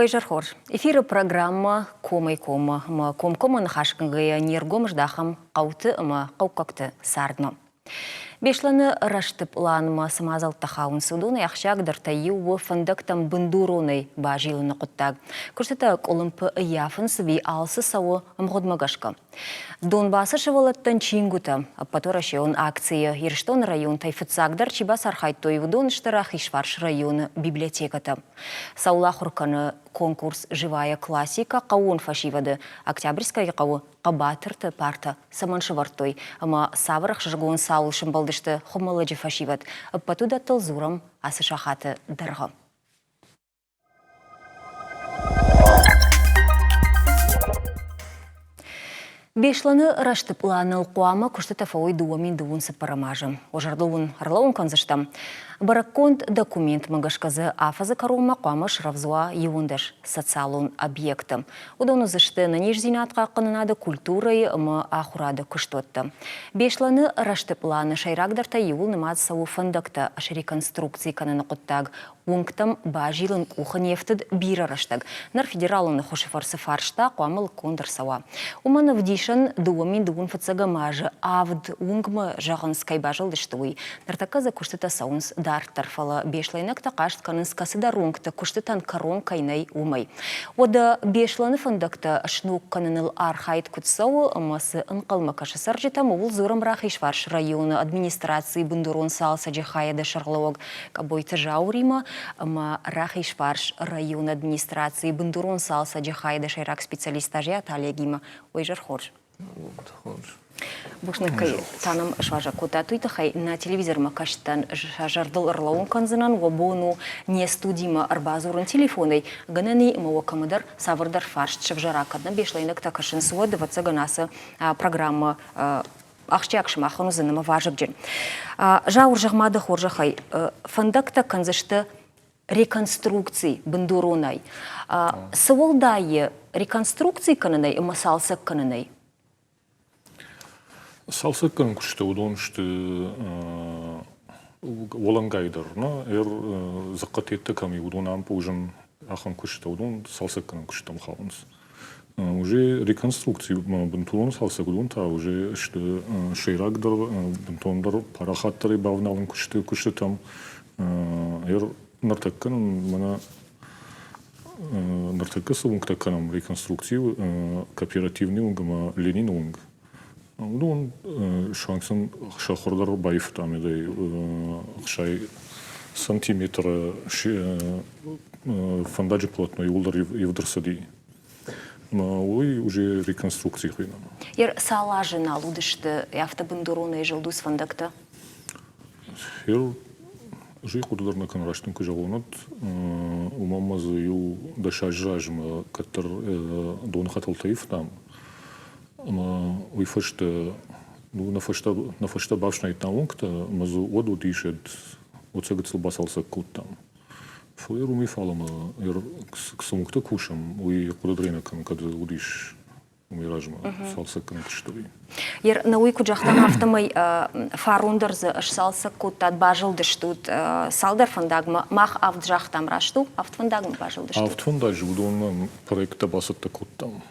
Уӕ изӕр хорз. Эфиры программӕ Комӕй-коммӕ ӕмӕ комкоммӕ ныхасгӕнгӕйӕ не ргом здахӕм хъӕуты ӕмӕ хъӕуккӕгты цардмӕ. Беслӕны рӕзты пъланмӕ цы мадзӕлттӕ хауынц, уыдонӕй ахсджиагдӕртӕй иу у фӕндӕгтӕм бындуронӕй базилыны хъуыддаг. Куыстытӕ къуылымпы ӕййафынц ӕви алцы цӕуы ӕмгъуыдмӕ гӕсгӕ. Донбассы сывӕллӕттӕн чингуытӕ ӕппӕтуӕрӕсеон акцийы Ирыстоны районтӕй фыццагдӕр чи бацархайдтой, уыдон сты Рахизфарс районы библиотекӕтӕ. Цӕуыл ахуыр кӕны конкурс «Живая классика» хъӕууон фӕсивӕды Октябрьскӕйы хъӕуы хъӕбатырты партӕ цӕмӕн сӕвӕрдтой ӕмӕ цавӕр ӕхсызгон цауыл сӕмбӕлдысты Хуымӕллӕджы фӕсивӕд, ӕппӕт уыдӕттыл дзурӕм ацы сахаты дӕргъы. Беслӕны рӕзты пъланыл хъуамӕ куыстытӕ фӕуой 2024 азы. Уӕ зӕрдыл уын ӕрлӕууын кӕндзыстӕм. Бӕрӕггонд документмӕ гӕсгӕ дзы афӕдзы кӕронмӕ хъуамӕ срӕвдз уа 11 социалон объекты. Уыдон уыдзысты ӕнӕниздзинад хъахъхъӕнынады, культурӕйы ӕмӕ ахуырады куыстуӕттӕ. Беслӕны рӕзты пъланы сӕйрагдӕртӕй иуыл нымад цӕуы фӕндӕгтӕ среконструкци кӕныны хъуыддаг. Уынгтӕм базилын къухы не фтыд бирӕ рӕстӕг. Ныр федералон ӕххуысы фӕрцы фарста хъуамӕ лыггонд ӕрцӕуа. Уымӕн ӕвдисӕн 2002 фыццӕгӕм азы авд уынгмӕ, зӕгъынц, кӕй базылдысты, уый. Ныртӕккӕ дзы куыстытӕ цӕуынц дарддӕр, фӕлӕ беслӕйнӕгтӕ хъаст кӕнынц кӕцыдӕр уынгты куыстытӕн кӕрон кӕй нӕй, уымӕй. Уӕдӕ Беслӕны фӕндӕгтӕ сног кӕныныл архайд куыд цӕуы ӕмӕ цы ӕнхъӕлмӕ кӕсы цӕрджытӕм, ууыл дзурӕм Рахизфарс районы администрацийы бындурон цалцӕджы хайады сӕргълӕууӕг Къӕбойты Зауыримӕ ӕмӕ Рахизфарс районы администрацийы бындурон цалцӕджы хайады сӕйраг специалист Азиаты Олегимӕ. Уый изӕр хорз. Хорз. Бузныг, кӕй та нӕм суазӕг кодтат, уый тыххӕй нӕ телевизормӕ кӕсджытӕн сӕ зӕрдыл ӕрлӕууын кӕндзынӕн, уӕ бон у не студимӕ ӕрбадзурын телефонӕй, гӕнӕн и ӕмӕ уӕ кӕмӕдӕр цавӕрдӕр фарст сӕвзӕра, кӕд нӕ беслӕйнӕгтӕ кӕсынц, уӕд, ӕвӕццӕгӕн, ацы программӕ ахсджиаг сымахӕн уыдзӕн ӕмӕ вазыгджын. Зауыр, зӕгъ-ма дӕ хорзӕхӕй, фӕндӕгтӕ кӕндзысты реконструкци бындуронӕй. Цы уӕлдай реконструкци кӕнынӕй ӕмӕ цалцӕг кӕнынӕй? Цалцӕг кӕнын куысты уыдон сты уӕлӕнгайдӕр, нӕ дзыхъхъытӕ кӕм и, уыдон ӕмпъузын ахӕм куыстытӕ, уыдон цалцӕг кӕнын куыстытӕм хауынц. Уже реконструкци бынтон цалцӕг, уыдон та уже сты сӕйрагдӕр, бынтондӕр парахатдӕрӕй бавналын куысты куыстытӕм. Ныртӕккӕ нын мӕнӕ ныртӕккӕ цы уынгтӕ кӕнӕм реконструкци кооперативный уынг ӕмӕ Ленины уынг, уыдон суанг сын сӕ хуыр дӕр баивтам 60 сантиметры фӕндаджы полотно иууылдӕр ивд ӕрцыди. Ӕмӕ уый уже реконструкци хуыйны. Цал азы нал уыдысты афтӕ бындуронӕй зылд уыцы фӕндӕгтӕ? Ер уже хъуыды дӕр нӕ кӕны раст куы зӕгъон, уӕд уымӕн ма дзы иу 10 азы размӕ кӕддӕр доны хӕтӕлтӕ ивтам. Ӕмӕ уый фӕстӕ ну, нӕ фӕстӕ, нӕ фӕстӕ бафснайдтам уынгтӕ, ӕмӕ дзы уӕд уыдис оцӕг гыццыл бацалцӕг кодтам. Фӕлӕ уымӕй фалӕмӕ цы уынгты кусӕм, уый хъуыды дӕр нӕ кӕнын, кӕд уыдис уымӕй размӕ цалцӕг кӕнын куыстой. Нӕ уый куыд загътам, афтӕмӕй фарон дӕр дзы сцалцӕг кодтат, базылдыстут цалдӕр фӕндагмӕ. Мах авд загътам, раст у? Авд фӕндагмӕ базылдыстут? Авд фӕндаджы уыдонмӕ проекттӕ бацӕттӕ кодтам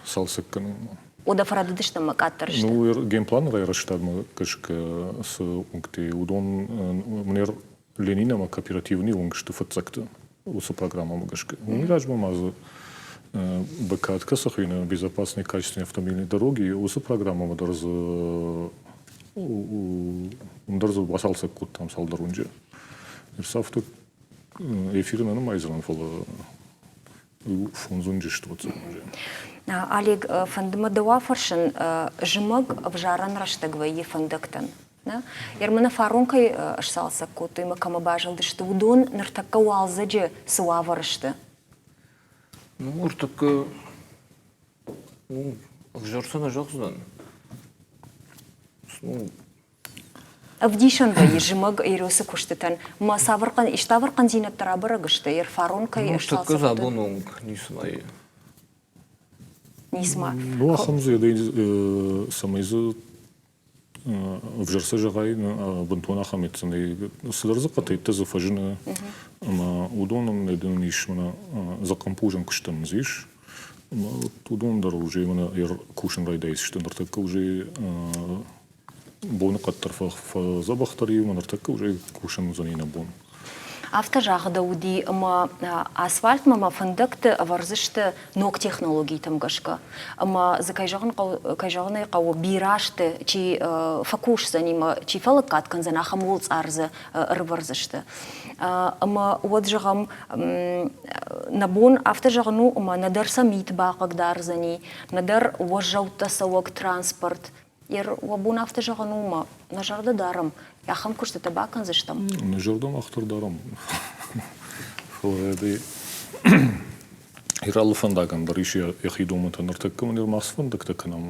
цалцӕг кӕнынмӕ. Уӕдӕ фӕрӕдыдыстӕм ӕмӕ къаддӕр сты? Ну, генпланы райрӕзтадмӕ гӕсгӕ цы уынгтӕ, уыдон мын Ленин ӕмӕ кооперативный уынг сты фыццӕгты уыцы программӕмӕ гӕсгӕ. Уый размӕ ма дзы БКАД кӕцы хуыйны безопасные качественные автомобильные дороги, уыцы программӕмӕ дӕр дзы уым дӕр дзы бацалцӕг кодтам цалдӕр уынджы. Ӕрцавтой эфиры нӕ нымайдзынӕн, фӕлӕ фондз уынджы сты уыцы. Олег, фӕнды мӕ дӕу афӕрсын, зымӕг ӕвзарӕн рӕстӕг вӕййы фӕндӕгтӕн. Нӕ? Ермӕ фарон кӕй сцалцӕг кодтой ӕмӕ кӕмӕ базылдысты, уыдон ныртӕккӕ уалдзӕджы цы уавӕры сты? Ну, ныртӕккӕ ну, ӕвзӕр цы нӕ зӕгъдзынӕн. Ну, Ӕвдисӕн вӕййы зымӕг Ересы куыстытӕн. Ма цавӕр хъӕн, иставӕр хъӕндзинӕдтӕ рабӕрӕг сты, Ерфарон кӕй ну, ныртӕккӕ абон онг ницыма и. Ницыма. Ну, ахӕм дзы, цӕмӕй дзы Ӕвзӕр цы зӕгъай, бынтон ахӕм ӕццӕнӕй цыдӕр дзы хъӕтӕйттӕ дзы фӕзыны, ӕмӕ уыдонӕн дын ис мӕнӕ дзыхъхъӕмпъузӕн куыстӕн дзы ис. Ӕмӕ уыдон дӕр уже мӕнӕ кусын райдайдзысты. Ныртӕккӕ уже боныхъӕд дӕр фӕдзӕбӕхдӕр и, ӕмӕ ныртӕккӕ уже кусын уыдзӕни нӕ бон. Афтӕ загъдӕуыди, ӕмӕ асфальтмӕ ма фӕндӕгты ӕвӕрдзысты ног технологитӕм гӕсгӕ. Ӕмӕ дзы, кӕй зӕгъын хъӕуы, кӕй зӕгъын ӕй хъӕуы, бирӕ азты чи фӕкусдзӕни ӕмӕ чи фӕлӕггад кӕндзӕн, ахӕм уӕлцъар дзы ӕрывӕрдзысты. Ӕмӕ уӕд, зӕгъӕм, нӕ бон афтӕ зӕгъын у, ӕмӕ нӕдӕр сӕ мит бахъыгдардзӕни, нӕдӕр уӕззӕуттӕ цӕуӕг транспорт. Уӕ бон афтӕ зӕгъын у, ӕмӕ нӕ зӕрдӕ дарӕм, ахӕм куыстытӕ бакӕндзыстӕм? Нӕ зӕрдӕ мах дӕр дарӕм. Фӕлӕ алы фӕндагӕн дӕр ис йӕхи домӕнтӕ. Ныртӕккӕ мын мах цы фӕндӕгтӕ кӕнӕм,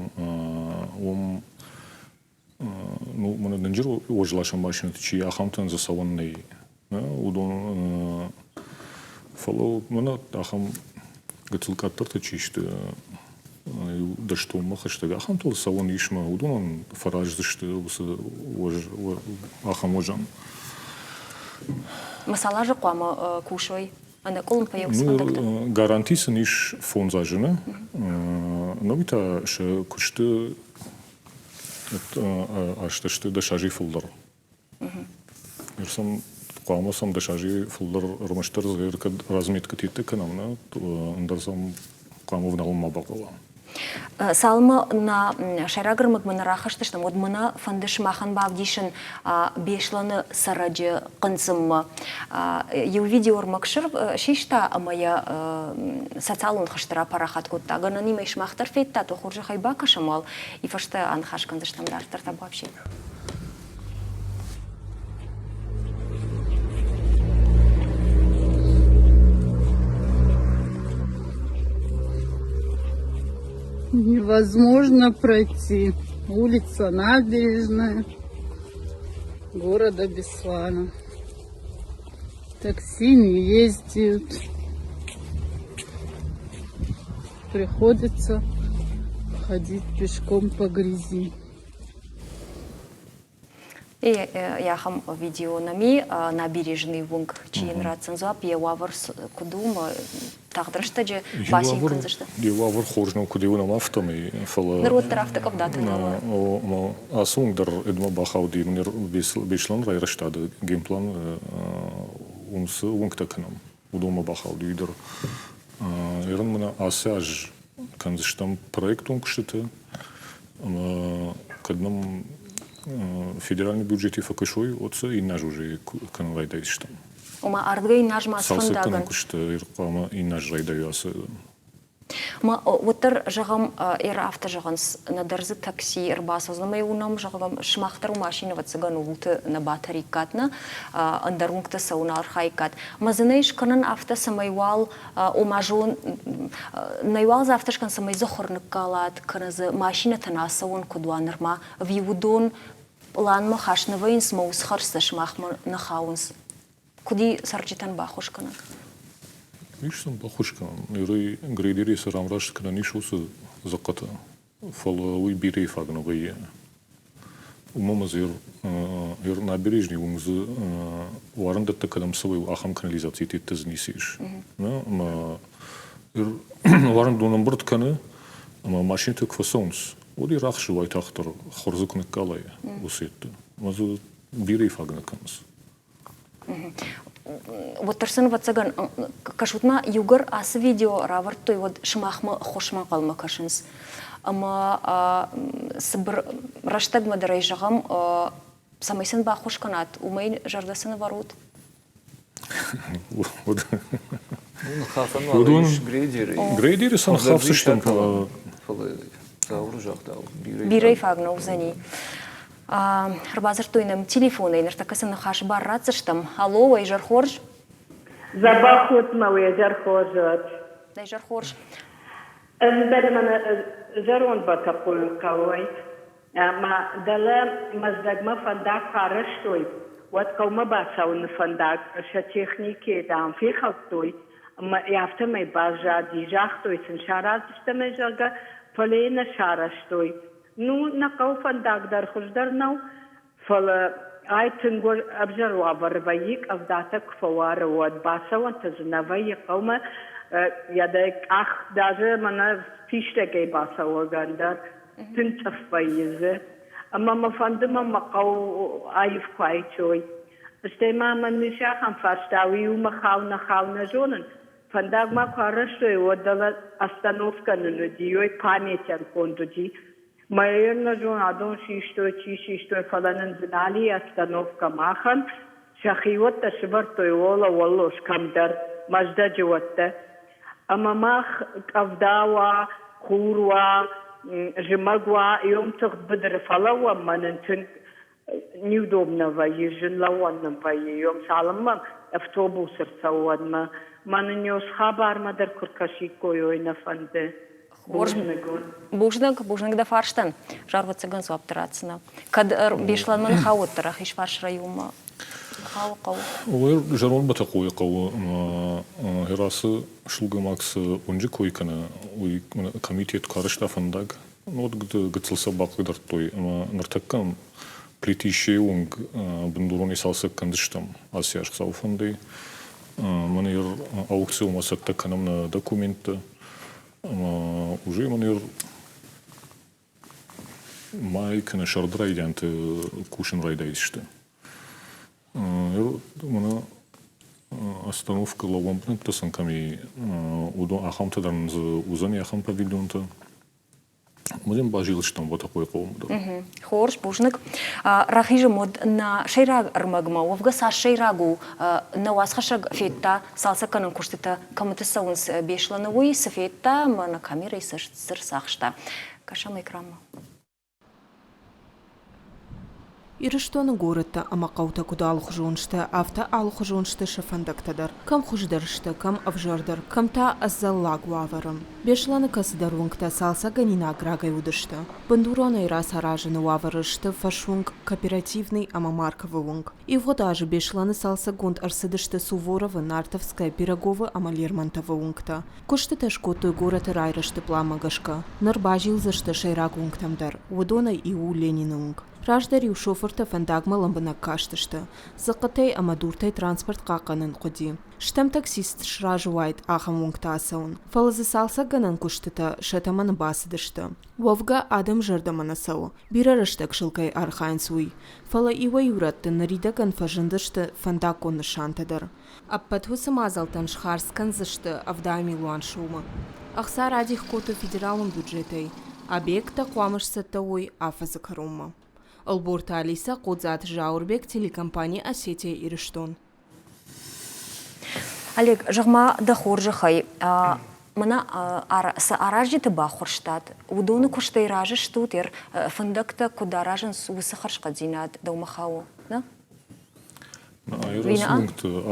уым ну, мӕнӕ дынджыр уӕзласӕн машинӕты чи ахӕмтӕн дзы цӕуӕн нӕй. Уыдон фӕлӕ мӕнӕ ахӕм гыццыл къаддӕртӕ чи сты, дӕстонмӕ хӕстӕг, ахӕмтыл цӕуӕн ис мӕ уыдонӕн фӕраздзысты уыцы ахӕм уӕзӕн. Цал азы хъуамӕ кусой ӕнӕкъуылымпыйӕ уыцы фӕндӕгтӕ? Гаранти сын ис 5 азы, нӕ? Науи та сӕ куысты азтӕ сты 10 азӕй фылдӕр. Ныр сӕм хъуамӕ сӕм 10 азӕй фылдӕр ӕрмӕстдӕр згъӕр кӕд разметкӕ кӕнӕм, нӕ, ӕндӕр сӕм хъуамӕ ӕвналын ма бахъӕуа. Цалынмӕ нӕ сӕйраг ӕрмӕгмӕ нӕ рахызтыстӕм, уӕдмӕ нӕ фӕнды сымахӕн бавдисын Беслӕны цӕрӕджы хъынцъыммӕ. Иу видеоӕрмӕг систа ӕмӕ йӕ социалон хызты рапарахат кодта. Гӕнӕн сымах дӕр федтат, уӕ хорзӕхӕй бакӕсӕм уал, и фӕстӕ аныхас кӕндзыстӕм дарддӕр та вообще. Невозможно пройти. Улица Набережная города Беслана. Такси не ездят. Приходится ходить пешком по грязи. Ахӕм видео нӕм набережный уынг чи йын ратдзӕн дзуапп, йӕ уавӕр куыд у, тагъд рӕстӕджы бацин кӕндзысты. Йӕ уавӕр хорз нӕу, куыд уынӕм, афтӕмӕй, фӕлӕ Ныр уӕддӕр афтӕ къӕвдатӕ нал Ацы уынг дӕр Эдмӕ бахауди Беслӕн райрӕзтады генплан уым цы уынгтӕ кӕнӕм, уыдонмӕ бахауди уый дӕр. Ерын мын ацы аз кӕндзыстӕм проектон куыстыты ӕмӕ кӕд нӕм федеральный бюджеты фӕкӕсой, уӕд сӕ иннӕ аз уже кӕнын райдайдзыстӕм. Ома ардыгӕй иннӕ азмӕ цы фӕндагӕн? Цалцӕггӕнӕн куысты хъуамӕ иннӕ аз райдайа ацы Ма уӕддӕр, зӕгъӕм, афтӕ зӕгъынц, нӕдӕр дзы такси ӕрбацӕудзӕн ӕмӕ уынӕм, зӕгъӕм, сымах дӕр машинӕ, ӕвӕццӕгӕн, ууылты нӕ батӕриккат, нӕ ӕндӕр уынгты цӕуын архайиккат. Мӕ дзы нӕй скӕнӕн афтӕ, цӕмӕй уал, ома зон, нӕй уал дзы афтӕ скӕн, цӕмӕй дзы хур ныккалат, кӕнӕ дзы машинӕтӕн ацӕуӕн куыд уа нырма, ӕви уыдон пъланмӕ хаст нӕ вӕййынц мӕ уыцы хӕрдзтӕ сымахмӕ нӕ хауынц? Куыд и цӕрджытӕн баххуыс кӕнӕн? Ис сын баххуыс кӕнӕн. Ныры грейдерӕй цы рамраст кӕнӕн ис уыцы дзыхъхъытӕ, фӕлӕ уый бирӕйы фаг нӕ вӕййы. Уымӕ ма дзы набережный уым дзы уарындӕттӕ кӕдӕм цӕуой, ахӕм канализацийы тедты дзы ницы ис. Ӕмӕ уарындон ӕмбырд кӕны, ӕмӕ машинӕтӕ куы фӕцӕуынц, уӕд йӕ рӕхсы уайтагъддӕр хуыр дзы куы ныккалай уыцы едты. Ӕмӕ дзы бирӕйы фаг нӕ кӕнынц. Уӕддӕр сын, ӕвӕццӕгӕн, кӕсут-ма, иугӕр ацы видео равӕрдтой, уӕд сымахмӕ ӕххуысмӕ ӕнхъӕлмӕ кӕсынц. Ӕмӕ цыбыр рӕстӕгмӕ дӕр ӕй зӕгъӕм, цӕмӕй сын баххуыс кӕнат, уымӕй зӕрдӕ сын ӕвӕрут? Уыдон грейдеры сын хафдзыстӕм, фӕлӕ Зауыры загъдау, бирӕ фаг нӕ уыдзӕни. Ӕрбадзырдтой нӕм телефонӕй, ныртӕккӕ сын ныхасы бар ратдзыстӕм. Алло, уӕ изӕр хорз? Дзӕбӕх ут мӕ уӕ изӕр хорз уӕд. Дӕ изӕр хорз. Ӕз дӕр мӕнӕ зӕронд Бӕтӕхъойы хъӕуӕй. Ӕмӕ дӕлӕ Мӕздӕгмӕ фӕндаг куы арӕзтой, уӕд хъӕумӕ бацӕуыны фӕндаг сӕ техникӕйы, дам, фехӕлдтой ӕмӕ афтӕмӕй баззади. Загътой сын, сараздзыстӕм ӕй, зӕгъгӕ, фӕлӕ йӕ нӕ сарӕзтой. Ну, нӕ хъӕуы фӕндаг дӕр хуыздӕр нӕу, фӕлӕ ай тынг ӕвзӕр уавӕры вӕййы, къӕвдатӕ куы фӕуары, уӕд бацӕуӕнтӕ дзы нӕ вӕййы хъӕумӕ. Йӕ дӕ къах даже мӕнӕ фистӕгӕй бацӕуӕгӕн дӕр тынг цъыф вӕййы дзы. Ӕмӕ мӕ фӕнды мӕ мӕ хъӕу аив куы айтой. Стӕй ма мӕн ис ахӕм фарста, уый у мӕ хау нӕ хау нӕ зонын. Фӕндаг ма куы арӕзтой, уӕд дӕлӕ остановкӕ нын уыди, ой памятӕн конд уыди. Мӕ нӕ зон, адон систой, чи систой, фӕлӕ нын дзы нал и остановкӕ махӕн. Сӕхиуӕттӕ сывӕрдтой уӕлӕ уӕллоз кӕмдӕр, Мӕздӕджы уӕттӕ. Ӕмӕ мах къӕвда уа, хур уа, зымӕг уа, иом тыгъд быдыры фӕлӕууӕм, мӕ нын тынг неудобно вӕййы, зын лӕууӕн нын вӕййы. Йом цалынмӕ автобус ӕрцӕуы, уӕдмӕ. Мӕ нын ё хабармӕ дӕр куы ркӕсиккой, ой нӕ фӕнды. Хорз. Бузныг, бузныг дӕ фарстӕн. Зӕрвӕццӕгӕн дзуапп дӕр ратдзынӕ. Кӕд Беслӕнмӕ ныхауоддӕр рахизфарс районмӕ хауы хъӕуы? Уый зӕронд Бӕтӕхъойы хъӕуы ӕмӕ Герацы сылгоймаг цы уынджы кой кӕны, уый комитет куы арӕзта фӕндаг, уӕд гыццыл сӕ бахъыгдардтой ӕмӕ ныртӕккӕ Плитищейы онг бындуронӕй цалцӕг кӕндзыстӕм ацы аз Хуыцауы фӕндӕй. Мӕн аукционмӕ цӕттӕ кӕнӕм нӕ документтӕ. Ӕмӕ уже мӕн май кӕнӕ сӕрды райдианты кусын райдайдзысты. Мӕнӕ остановка лӕууӕн бынӕттӕ сын кӕм и, уыдон ахӕмтӕ дӕр дзы уыдзӕни ахӕм павильонтӕ. Уыдон базилдзыстӕм Бӕтӕхъойы хъӕумӕ дӕр. Хорз, бузныг. Рахизӕм уӕд нӕ сӕйраг ӕрмӕгмӕ. Уӕвгӕ цас сӕйраг у, нӕ уацхӕссӕг федта цалцӕггӕнӕн куыстытӕ кӕмыты цӕуынц Беслӕны, уый цы федта ӕмӕ нӕ камерӕйы цӕст цы рцахста. Кӕсӕм экранмӕ. Ирыстоны горӕттӕ ӕмӕ хъӕутӕ куыд алыхуызон сты, афтӕ алыхуызон сты сӕ фӕндӕгтӕ дӕр. Кӕм хуыздӕр сты, кӕм ӕвзӕрдӕр, кӕм та ӕдзӕллаг уавӕры. Беслӕны кӕцыдӕр уынгтӕ цалцӕггӕнинаг рагӕй уыдысты. Бындуронӕй рацаразыны уавӕры сты фӕсуынг Кооперативный ӕмӕ Марковы уынг. Ивгъуыд азы Беслӕны цалцӕггонд ӕрцыдысты Суворовы, Нартовская, Пироговы ӕмӕ Лермонтовы уынгтӕ. Куыстытӕ скодтой горӕты райрӕзты пъланмӕ гӕсгӕ. Ныр базилдзысты сӕйраг уынгтӕм дӕр. Уыдонӕй иу у Ленины уынг. Раздӕр-иу шофыртӕ фӕндагмӕ лӕмбынӕг кастысты. Дзыхъхъытӕй ӕмӕ дуртӕй транспорт хъахъхъӕнын хъуыди. Стӕм таксист сразы уаид ахӕм уынгты ацӕуын. Фӕлӕ дзы цалцӕггӕнӕн куыстытӕ сӕ тӕмӕны бацыдысты. Уӕвгӕ, адӕм зӕрдӕмӕ нӕ цӕуы. Бирӕ рӕстӕг сыл кӕй архайынц, уый. Фӕлӕ иуӕй-иу рӕтты ныридӕгӕн фӕзындысты фӕндаггон нысантӕ дӕр. Ӕппӕт уыцы мадзӕлттӕн схардз кӕндзысты 70 милуан сомы. Ӕхца радих кодтой федералон бюджетӕй. Объекттӕ хъуамӕ сцӕттӕ уой афӕдзы кӕронмӕ. Ӕлборты Алисӕ, Хъодзаты Зауырбег, телекомпани «Осетия-Ирыстон». Олег, зӕгъ-ма дӕ хорзӕхӕй, мӕнӕ цы аразджыты баххуырстат, уыдоны куыстӕй разы стут, фӕндӕгтӕ куыд аразынц, уыцы хӕрзхъӕддзинад дӕумӕ хауы, нӕ?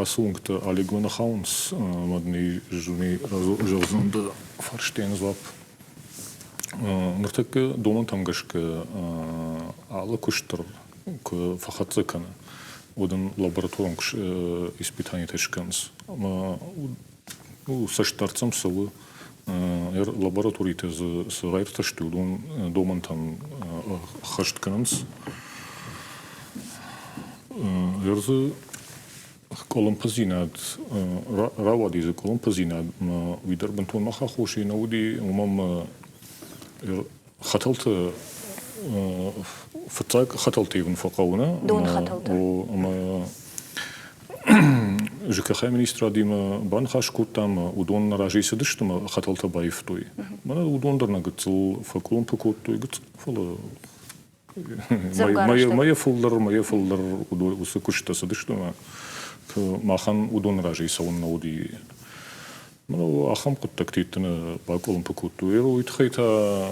Ацы уынгты Олегмӕ нӕ хауынц, ӕмӕ зӕгъдзӕн дӕ фарстӕн дзуапп. Ныртӕккӕ домӕнтӕм гӕсгӕ алы куыст дӕр куы фӕхӕццӕ кӕны, уӕд ын лабораторон испытанитӕ скӕнынц. Ӕмӕ цӕстдард сӕм цӕуы, лабораторитӕ дзы цы раиртӕстой, уыдон домӕнтӕм ӕххӕст кӕнынц. Дзы къуылымпыдзинад рауади дзы къуылымпыдзинад, уый дӕр бынтон мах аххосӕй нӕ уыди, уымӕн хӕтӕлты фыццаг хӕтӕлты ивын фӕхъӕуы, нӕ? Доны хӕтӕлтӕ. Ӕмӕ ЖКХ министрадимӕ баныхас кодтам, уыдон нӕ разӕй цыдысты ӕмӕ хӕтӕлтӕ баивтой. Мӕнӕ уыдон дӕр нӕ гыццыл фӕкъуылымпы кодтой, гыццыл, фӕлӕ мӕйӕ фылдӕр уыцы куысттӕ цыдысты ӕмӕ махӕн уыдон разӕй цӕуын нӕ уыди. Ну, ахӕм хъуыддӕгты нӕ бакъуылымпы кодтой. Уый тыххӕй та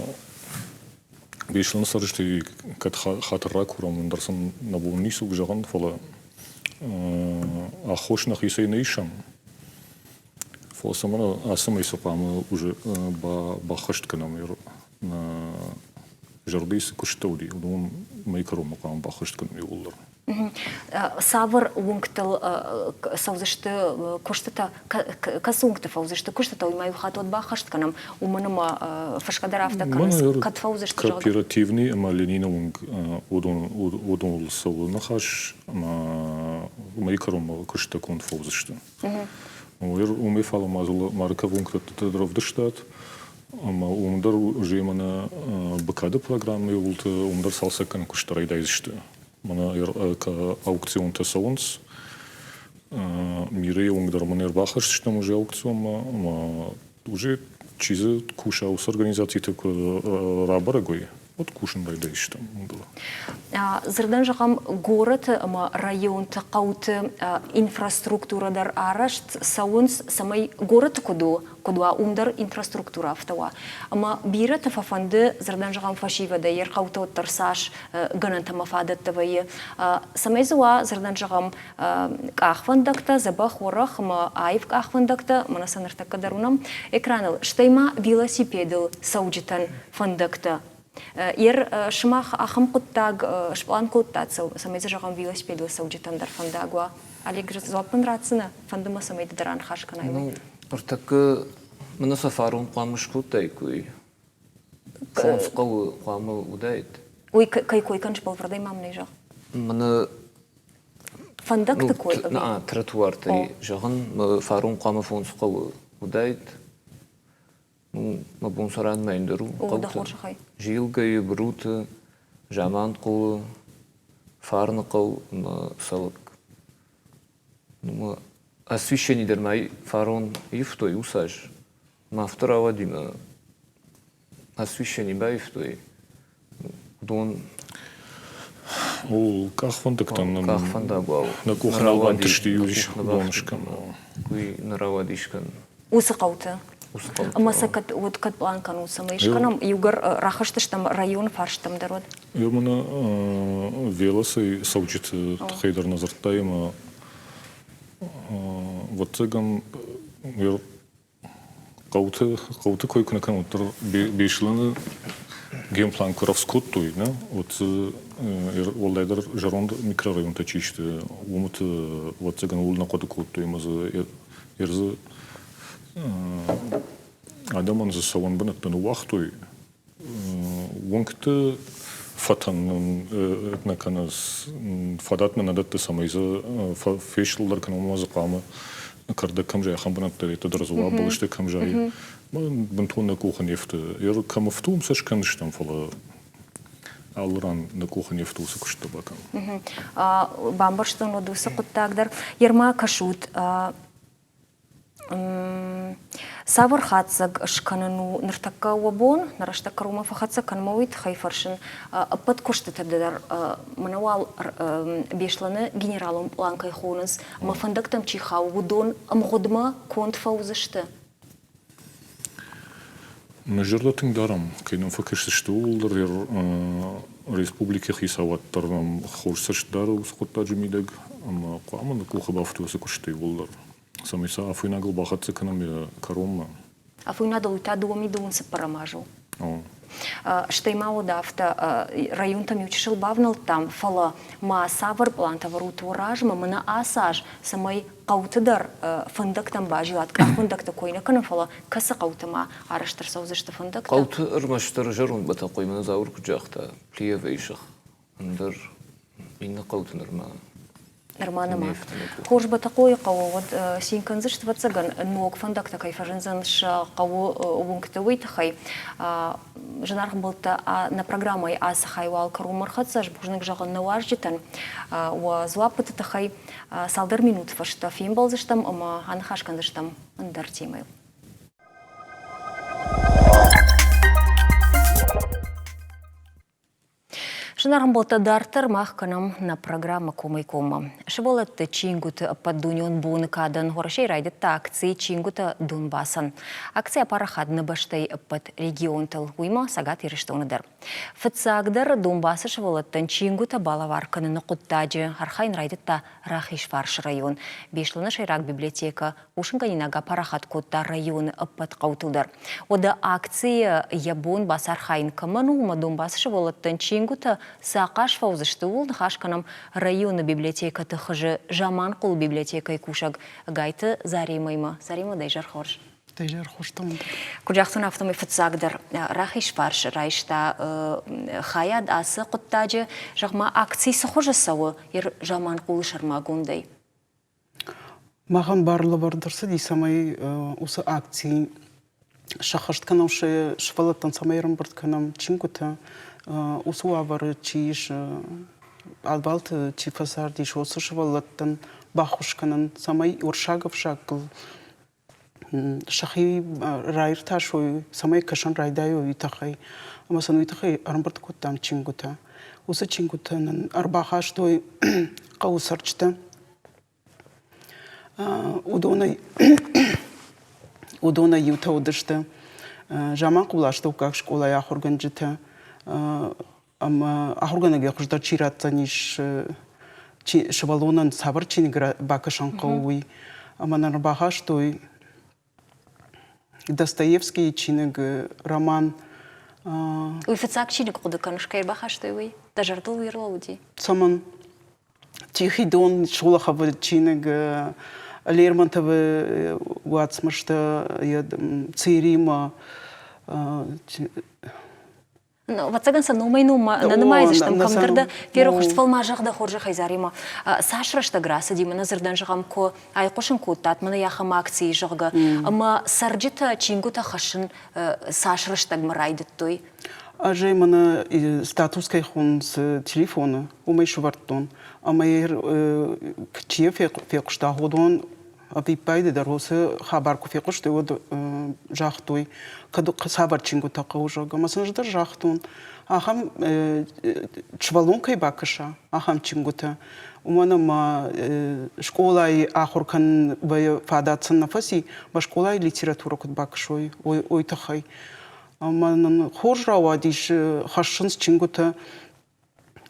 Беслӕны цӕрджытӕй кӕд хатыр ракурӕм, ӕндӕр сын нӕ бон ницы у зӕгъын, фӕлӕ аххос нӕхицӕй нӕ исӕм. Фӕлӕ цӕмӕн ацы мӕй цы хъуамӕ уже баххӕст кӕнӕм нӕ зӕрдӕйы цы куысттӕ уыди, уыдон мӕй кӕронмӕ хъуамӕ баххӕст кӕнӕм иууылдӕр. Цавӕр уынгтыл цӕудзысты куыстытӕ, кӕцы уынгты фӕуыдзысты куыстытӕ, уый ма иу хатт уӕд баххӕст кӕнӕм, уымӕн ӕмӕ фысгӕ дӕр афтӕ кӕнынц, кӕд фӕуыдзысты, зӕгъгӕ. Кооперативный ӕмӕ Ленины уынг уыдоныл цӕуы ныхас ӕмӕ уымӕй кӕронмӕ куыстытӕ конд фӕуыдзысты. Уымӕй фалӕ ма Марков уынгты дӕр ӕвдыстат, ӕмӕ уым дӕр уже мӕнӕ БК-ды программӕйы уылты уым дӕр цалцӕггӕнӕн куыстытӕ райдайдзысты. Мӕнӕ аукционтӕ цӕуынц. Миры онг дӕр мын ӕрбахӕсдзыстӕм уже аукционмӕ ӕмӕ уже чи дзы куса, уыцы организациты куы рабӕрӕг уой, уӕд кусын райдайдзыстӕм. Дзырдӕн зӕгъӕм, горӕты ӕмӕ районты, хъӕуты инфраструктурӕ дӕр арӕзт цӕуынц, цӕмӕй горӕты куыд у, куыд уа, уым дӕр инфраструктурӕ афтӕ уа. Ӕмӕ бирӕты фӕфӕнды, дзырдӕн зӕгъӕм, фӕсивӕдӕй йе рхъӕуты уӕддӕр цас гӕнӕнтӕ ӕмӕ фадӕттӕ вӕййы, цӕмӕй дзы уа, дзырдӕн зӕгъӕм, къахвӕндӕгтӕ, дзӕбӕх уӕрӕх ӕмӕ аив къахвӕндӕгтӕ, мӕнӕ сӕ ныртӕккӕ дӕр уынӕм экраныл, стӕй ма велосипедыл цӕуджытӕн фӕндӕгтӕ. Ер сымах ахӕм хъуыддаг спълан кодтат, цӕмӕй дзы зӕгъӕм велосипедыл цӕуджытӕн дӕр фӕндаг уа? Олег, дзуапп мын ратдзынӕ? Фӕнды мӕ, цӕмӕй ды дӕр аныхас кӕнай. Ну, ныртӕккӕ мын сӕ фарон хъуамӕ скодтаиккой. Фондз хъӕуы хъуамӕ уыдаид. Уый кӕй кой кӕныс бӕлвырдӕй ма мын ӕй зӕгъ. Мӕнӕ Фӕндӕгты кой? Нӕ, тротуартӕй зӕгъын, фарон хъуамӕ фондз хъӕуы уыдаид. Ну, мӕ бон цӕрӕнмӕ ӕндӕр у. О, дӕ хорзӕхӕй. Зилгӕйы, Бруты, Заманхъулы, Фарныхъӕу ӕмӕ Цӕлыкк. Ну, освещение дӕр ма фарон ивтой уыцы аз. Мӕ афтӕ рауади мӕ освещение баивтой. Уыдон О, къахвӕндӕгтӕн нын къахвӕндаг уал нӕ къухы нал бантысти иу бон скӕнын. Уый нӕ рауади скӕнын. Уыцы хъӕуты? Уыцы хъӕуты. Ӕмӕ сӕ кӕд, уӕд кӕд пълан кӕнут, цӕмӕй скӕнӕм? Иугӕр рахызтыстӕм районы фарстӕм дӕр уӕд? Йо мӕнӕ велосӕй цӕуджыты тыххӕй дӕр нӕ дзырдтай ӕмӕ ӕвӕццӕгӕн хъӕуты, хъӕуты кой куы нӕ кӕнӕм, уӕддӕр Беслӕны генплан куы рӕвдз кодтой, нӕ, уӕд дзы уӕлдайдӕр зӕронд микрорайонтӕ чи сты, уымыты, ӕвӕццӕгӕн, ууыл нӕ хъуыды кодтой ӕмӕ дзы ӕрдзы адӕмӕн дзы цӕуӕн бынӕттӕ ныууагътой. Уынгты фӕтӕн нӕ кӕны, фадат нын нӕ дӕтты, цӕмӕй дзы фестылдӕр кӕнӕм ӕмӕ дзы хъуамӕ кӕрдӕг кӕм зайы, ахӕм бынӕттӕ дӕр дзы уа, бӕлӕстӕ кӕм зайы. Бынтон нӕ къухы не фты. Кӕм ӕфты, уым сӕ скӕндзыстӕм, фӕлӕ алы ран нӕ къухы не фты уыцы куыстытӕ бакӕнын. Бамбӕрстон уӕд уыцы хъуыддаг дӕр. Ерма кӕсут, Цавӕр хатдзӕг скӕнын у ныртӕккӕ уӕ бон, нӕ рӕстӕг кӕронмӕ фӕхӕццӕ кӕнынмӕ, уый тыххӕй фӕрсын. Ӕппӕт куыстытӕ дӕр мӕнӕ уал Беслӕны генералон пълан кӕй хонынц ӕмӕ фӕндӕгтӕм чи хауы, уыдон ӕмгъуыдмӕ конд фӕуыдзысты? Мӕ зӕрдӕ тынг дарӕм, кӕй нӕм фӕкӕсдзысты, ууыл дӕр республикӕйы хицауад дӕр нӕм хорз цӕст дары уыцы хъуыддаджы мидӕг ӕмӕ хъуамӕ нӕ къухы бафтой уыцы куыстӕй иууылдӕр, цӕмӕй сӕ афойнагыл бахӕццӕ кӕнӕм йӕ кӕронмӕ. Афойнадыл уый та дыууӕ цыппӕрӕм аз у. Стӕй ма уӕд афтӕ, районтӕм иу чысыл бавнӕлдтам, фӕлӕ ма цавӕр пълантӕ ӕвӕрут уӕ размӕ, мӕнӕ ацы аз, цӕмӕй хъӕуты дӕр фӕндӕгтӕм базилат, къахвӕндӕгты кой нӕ кӕнын, фӕлӕ кӕцы хъӕуты ма арӕзт ӕрцӕудзысты фӕндӕгтӕ? Хъӕуты ӕрмӕстдӕр зӕронд Бӕтӕхъоймӕ Зауыр куыд загъта, Плиевӕйы сых, ӕндӕр иннӕ хъӕуты нырма Нырма нӕма. Хорз Бӕтӕхъойы хъӕуы уӕд цин кӕндзысты, ӕвӕццӕгӕн, ног фӕндӕгтӕ кӕй фӕзындзӕн сӕ хъӕуы уынгты, уый тыххӕй. Зынаргъ ӕмбӕлттӕ, нӕ программӕйы ацы хай уал кӕронмӕ ӕрхӕццӕ. Ӕз бузныг зӕгъын нӕ уазджытӕн уӕ дзуаппыты тыххӕй. Цалдӕр минуты фӕстӕ фембӕлдзыстӕм ӕмӕ аныхас кӕндзыстӕм ӕндӕр темӕйыл. Зынаргъ ӕмбӕлттӕ, дарддӕр мах кӕнӕм нӕ программӕ Комӕй-коммӕ. Сывӕллӕтты чингуыты ӕппӕтдунеон боны кадӕн Уӕрӕсейы райдыдта акци «Чингуытӕ Донбассӕн». Акци апарахат нӕ бӕстӕйы ӕппӕт регионтыл, уыимӕ Цӕгат Ирыстоны дӕр. Фыццагдӕр Донбассы сывӕллӕттӕн чингуытӕ балӕвар кӕныны хъуыддаджы архайын райдыдта Рахизфарсы район. Беслӕны сӕйраг библиотекӕ хъусынгӕнинаг апарахат кодта районы ӕппӕт хъӕутыл дӕр. Уӕдӕ акцийы йӕ бон бацархайын кӕмӕн у, уымӕ Донбассы сывӕллӕттӕн чингуытӕ цы ахъаз фӕуыдзысты, ууыл ныхас кӕнӕм районы библиотекӕты хызы Заманхъулы библиотекӕйы кусӕг Гайты Заремӕимӕ. Заремӕ, дӕ изӕр хорз. Дӕ изӕр хорз, дӕуӕн дӕр. Куыд загътон, афтӕмӕй фыццагдӕр рахизфарс райста хайад ацы хъуыддаджы. Зӕгъ-ма, акци цы хуызы цӕуы Заманхъулы сӕрмагондӕй? Махӕн бар лӕвӕрд ӕрцыди, цӕмӕй уыцы акци сӕххӕст кӕнӕм сӕ сывӕллӕттӕн, цӕмӕй ӕрӕмбырд кӕнӕм чингуытӕ. Уыцы уавӕры чи ис, пъадвалты чи фӕцардис, уыцы сывӕллӕттӕн баххуыс кӕнын, цӕмӕй уырыссаг ӕвзагыл сӕхи раиртасой, цӕмӕй кӕсын райдайой, уый тыххӕй. Ӕмӕ сын уый тыххӕй ӕрӕмбырд кодтам чингуытӕ. Уыцы чингуытӕ нын ӕрбахастой хъӕуы цӕрджытӕ. Уыдонӕй уыдонӕй иутӕ уыдысты Заманхъулы астӕуккаг скъолайы ахуыргӕнджытӕ ӕмӕ ахуыргӕнӕгӕй хуыздӕр чи ратдзӕнис, сывӕллонӕн цавӕр чиныг бакӕсын хъӕуы, уый. Ӕмӕ нын ӕрбахастой Достоевскийы чиныг, роман. Уый фыццаг чиныг хъуыды кӕныс, кӕй ӕрбахастой, уый? Дӕ зӕрдыл уый ӕрлӕууыди? Цӕмӕн? Тихий Дон, Шолоховы чиныг, Лермонтовы уацмыстӕ, Циримӕ. Ӕвӕццӕгӕн сӕ номӕй номмӕ нӕ нымайдзыстӕм, кӕмдӕр дӕ ферох сты, фӕлӕ ма зӕгъ дӕ хорзӕхӕй, Заремӕ, цас рӕстӕг рацыди, мӕнӕ дзырдӕн зӕгъӕм, куы айхъуысын кодтат мӕнӕ ахӕм акцийы, зӕгъгӕ, ӕмӕ цӕрджытӕ чингуытӕ хӕссын цас рӕстӕгмӕ райдыдтой? Ӕз ӕй мӕнӕ статус кӕй хонынц телефоны, уымӕй сӕвӕрдтон. Ӕмӕ чи йӕ фехъуыста, уыдон ӕвиппайды дӕр уыцы хабар куы фехъуыстой, уӕд загътой, кӕд цавӕр чингуытӕ хъӕуы, зӕгъгӕ. Ӕмӕ сын ӕз дӕр загътон, ахӕм сывӕллон кӕй бакӕса, ахӕм чингуытӕ. Уымӕн ӕмӕ скъолайы ахуыр кӕнын фадат сын нӕ фӕци, ӕмӕ скъолайы литературӕ куыд бакӕсой, уый тыххӕй. Ӕмӕ нын хорз рауадис, хӕссынц чингуытӕ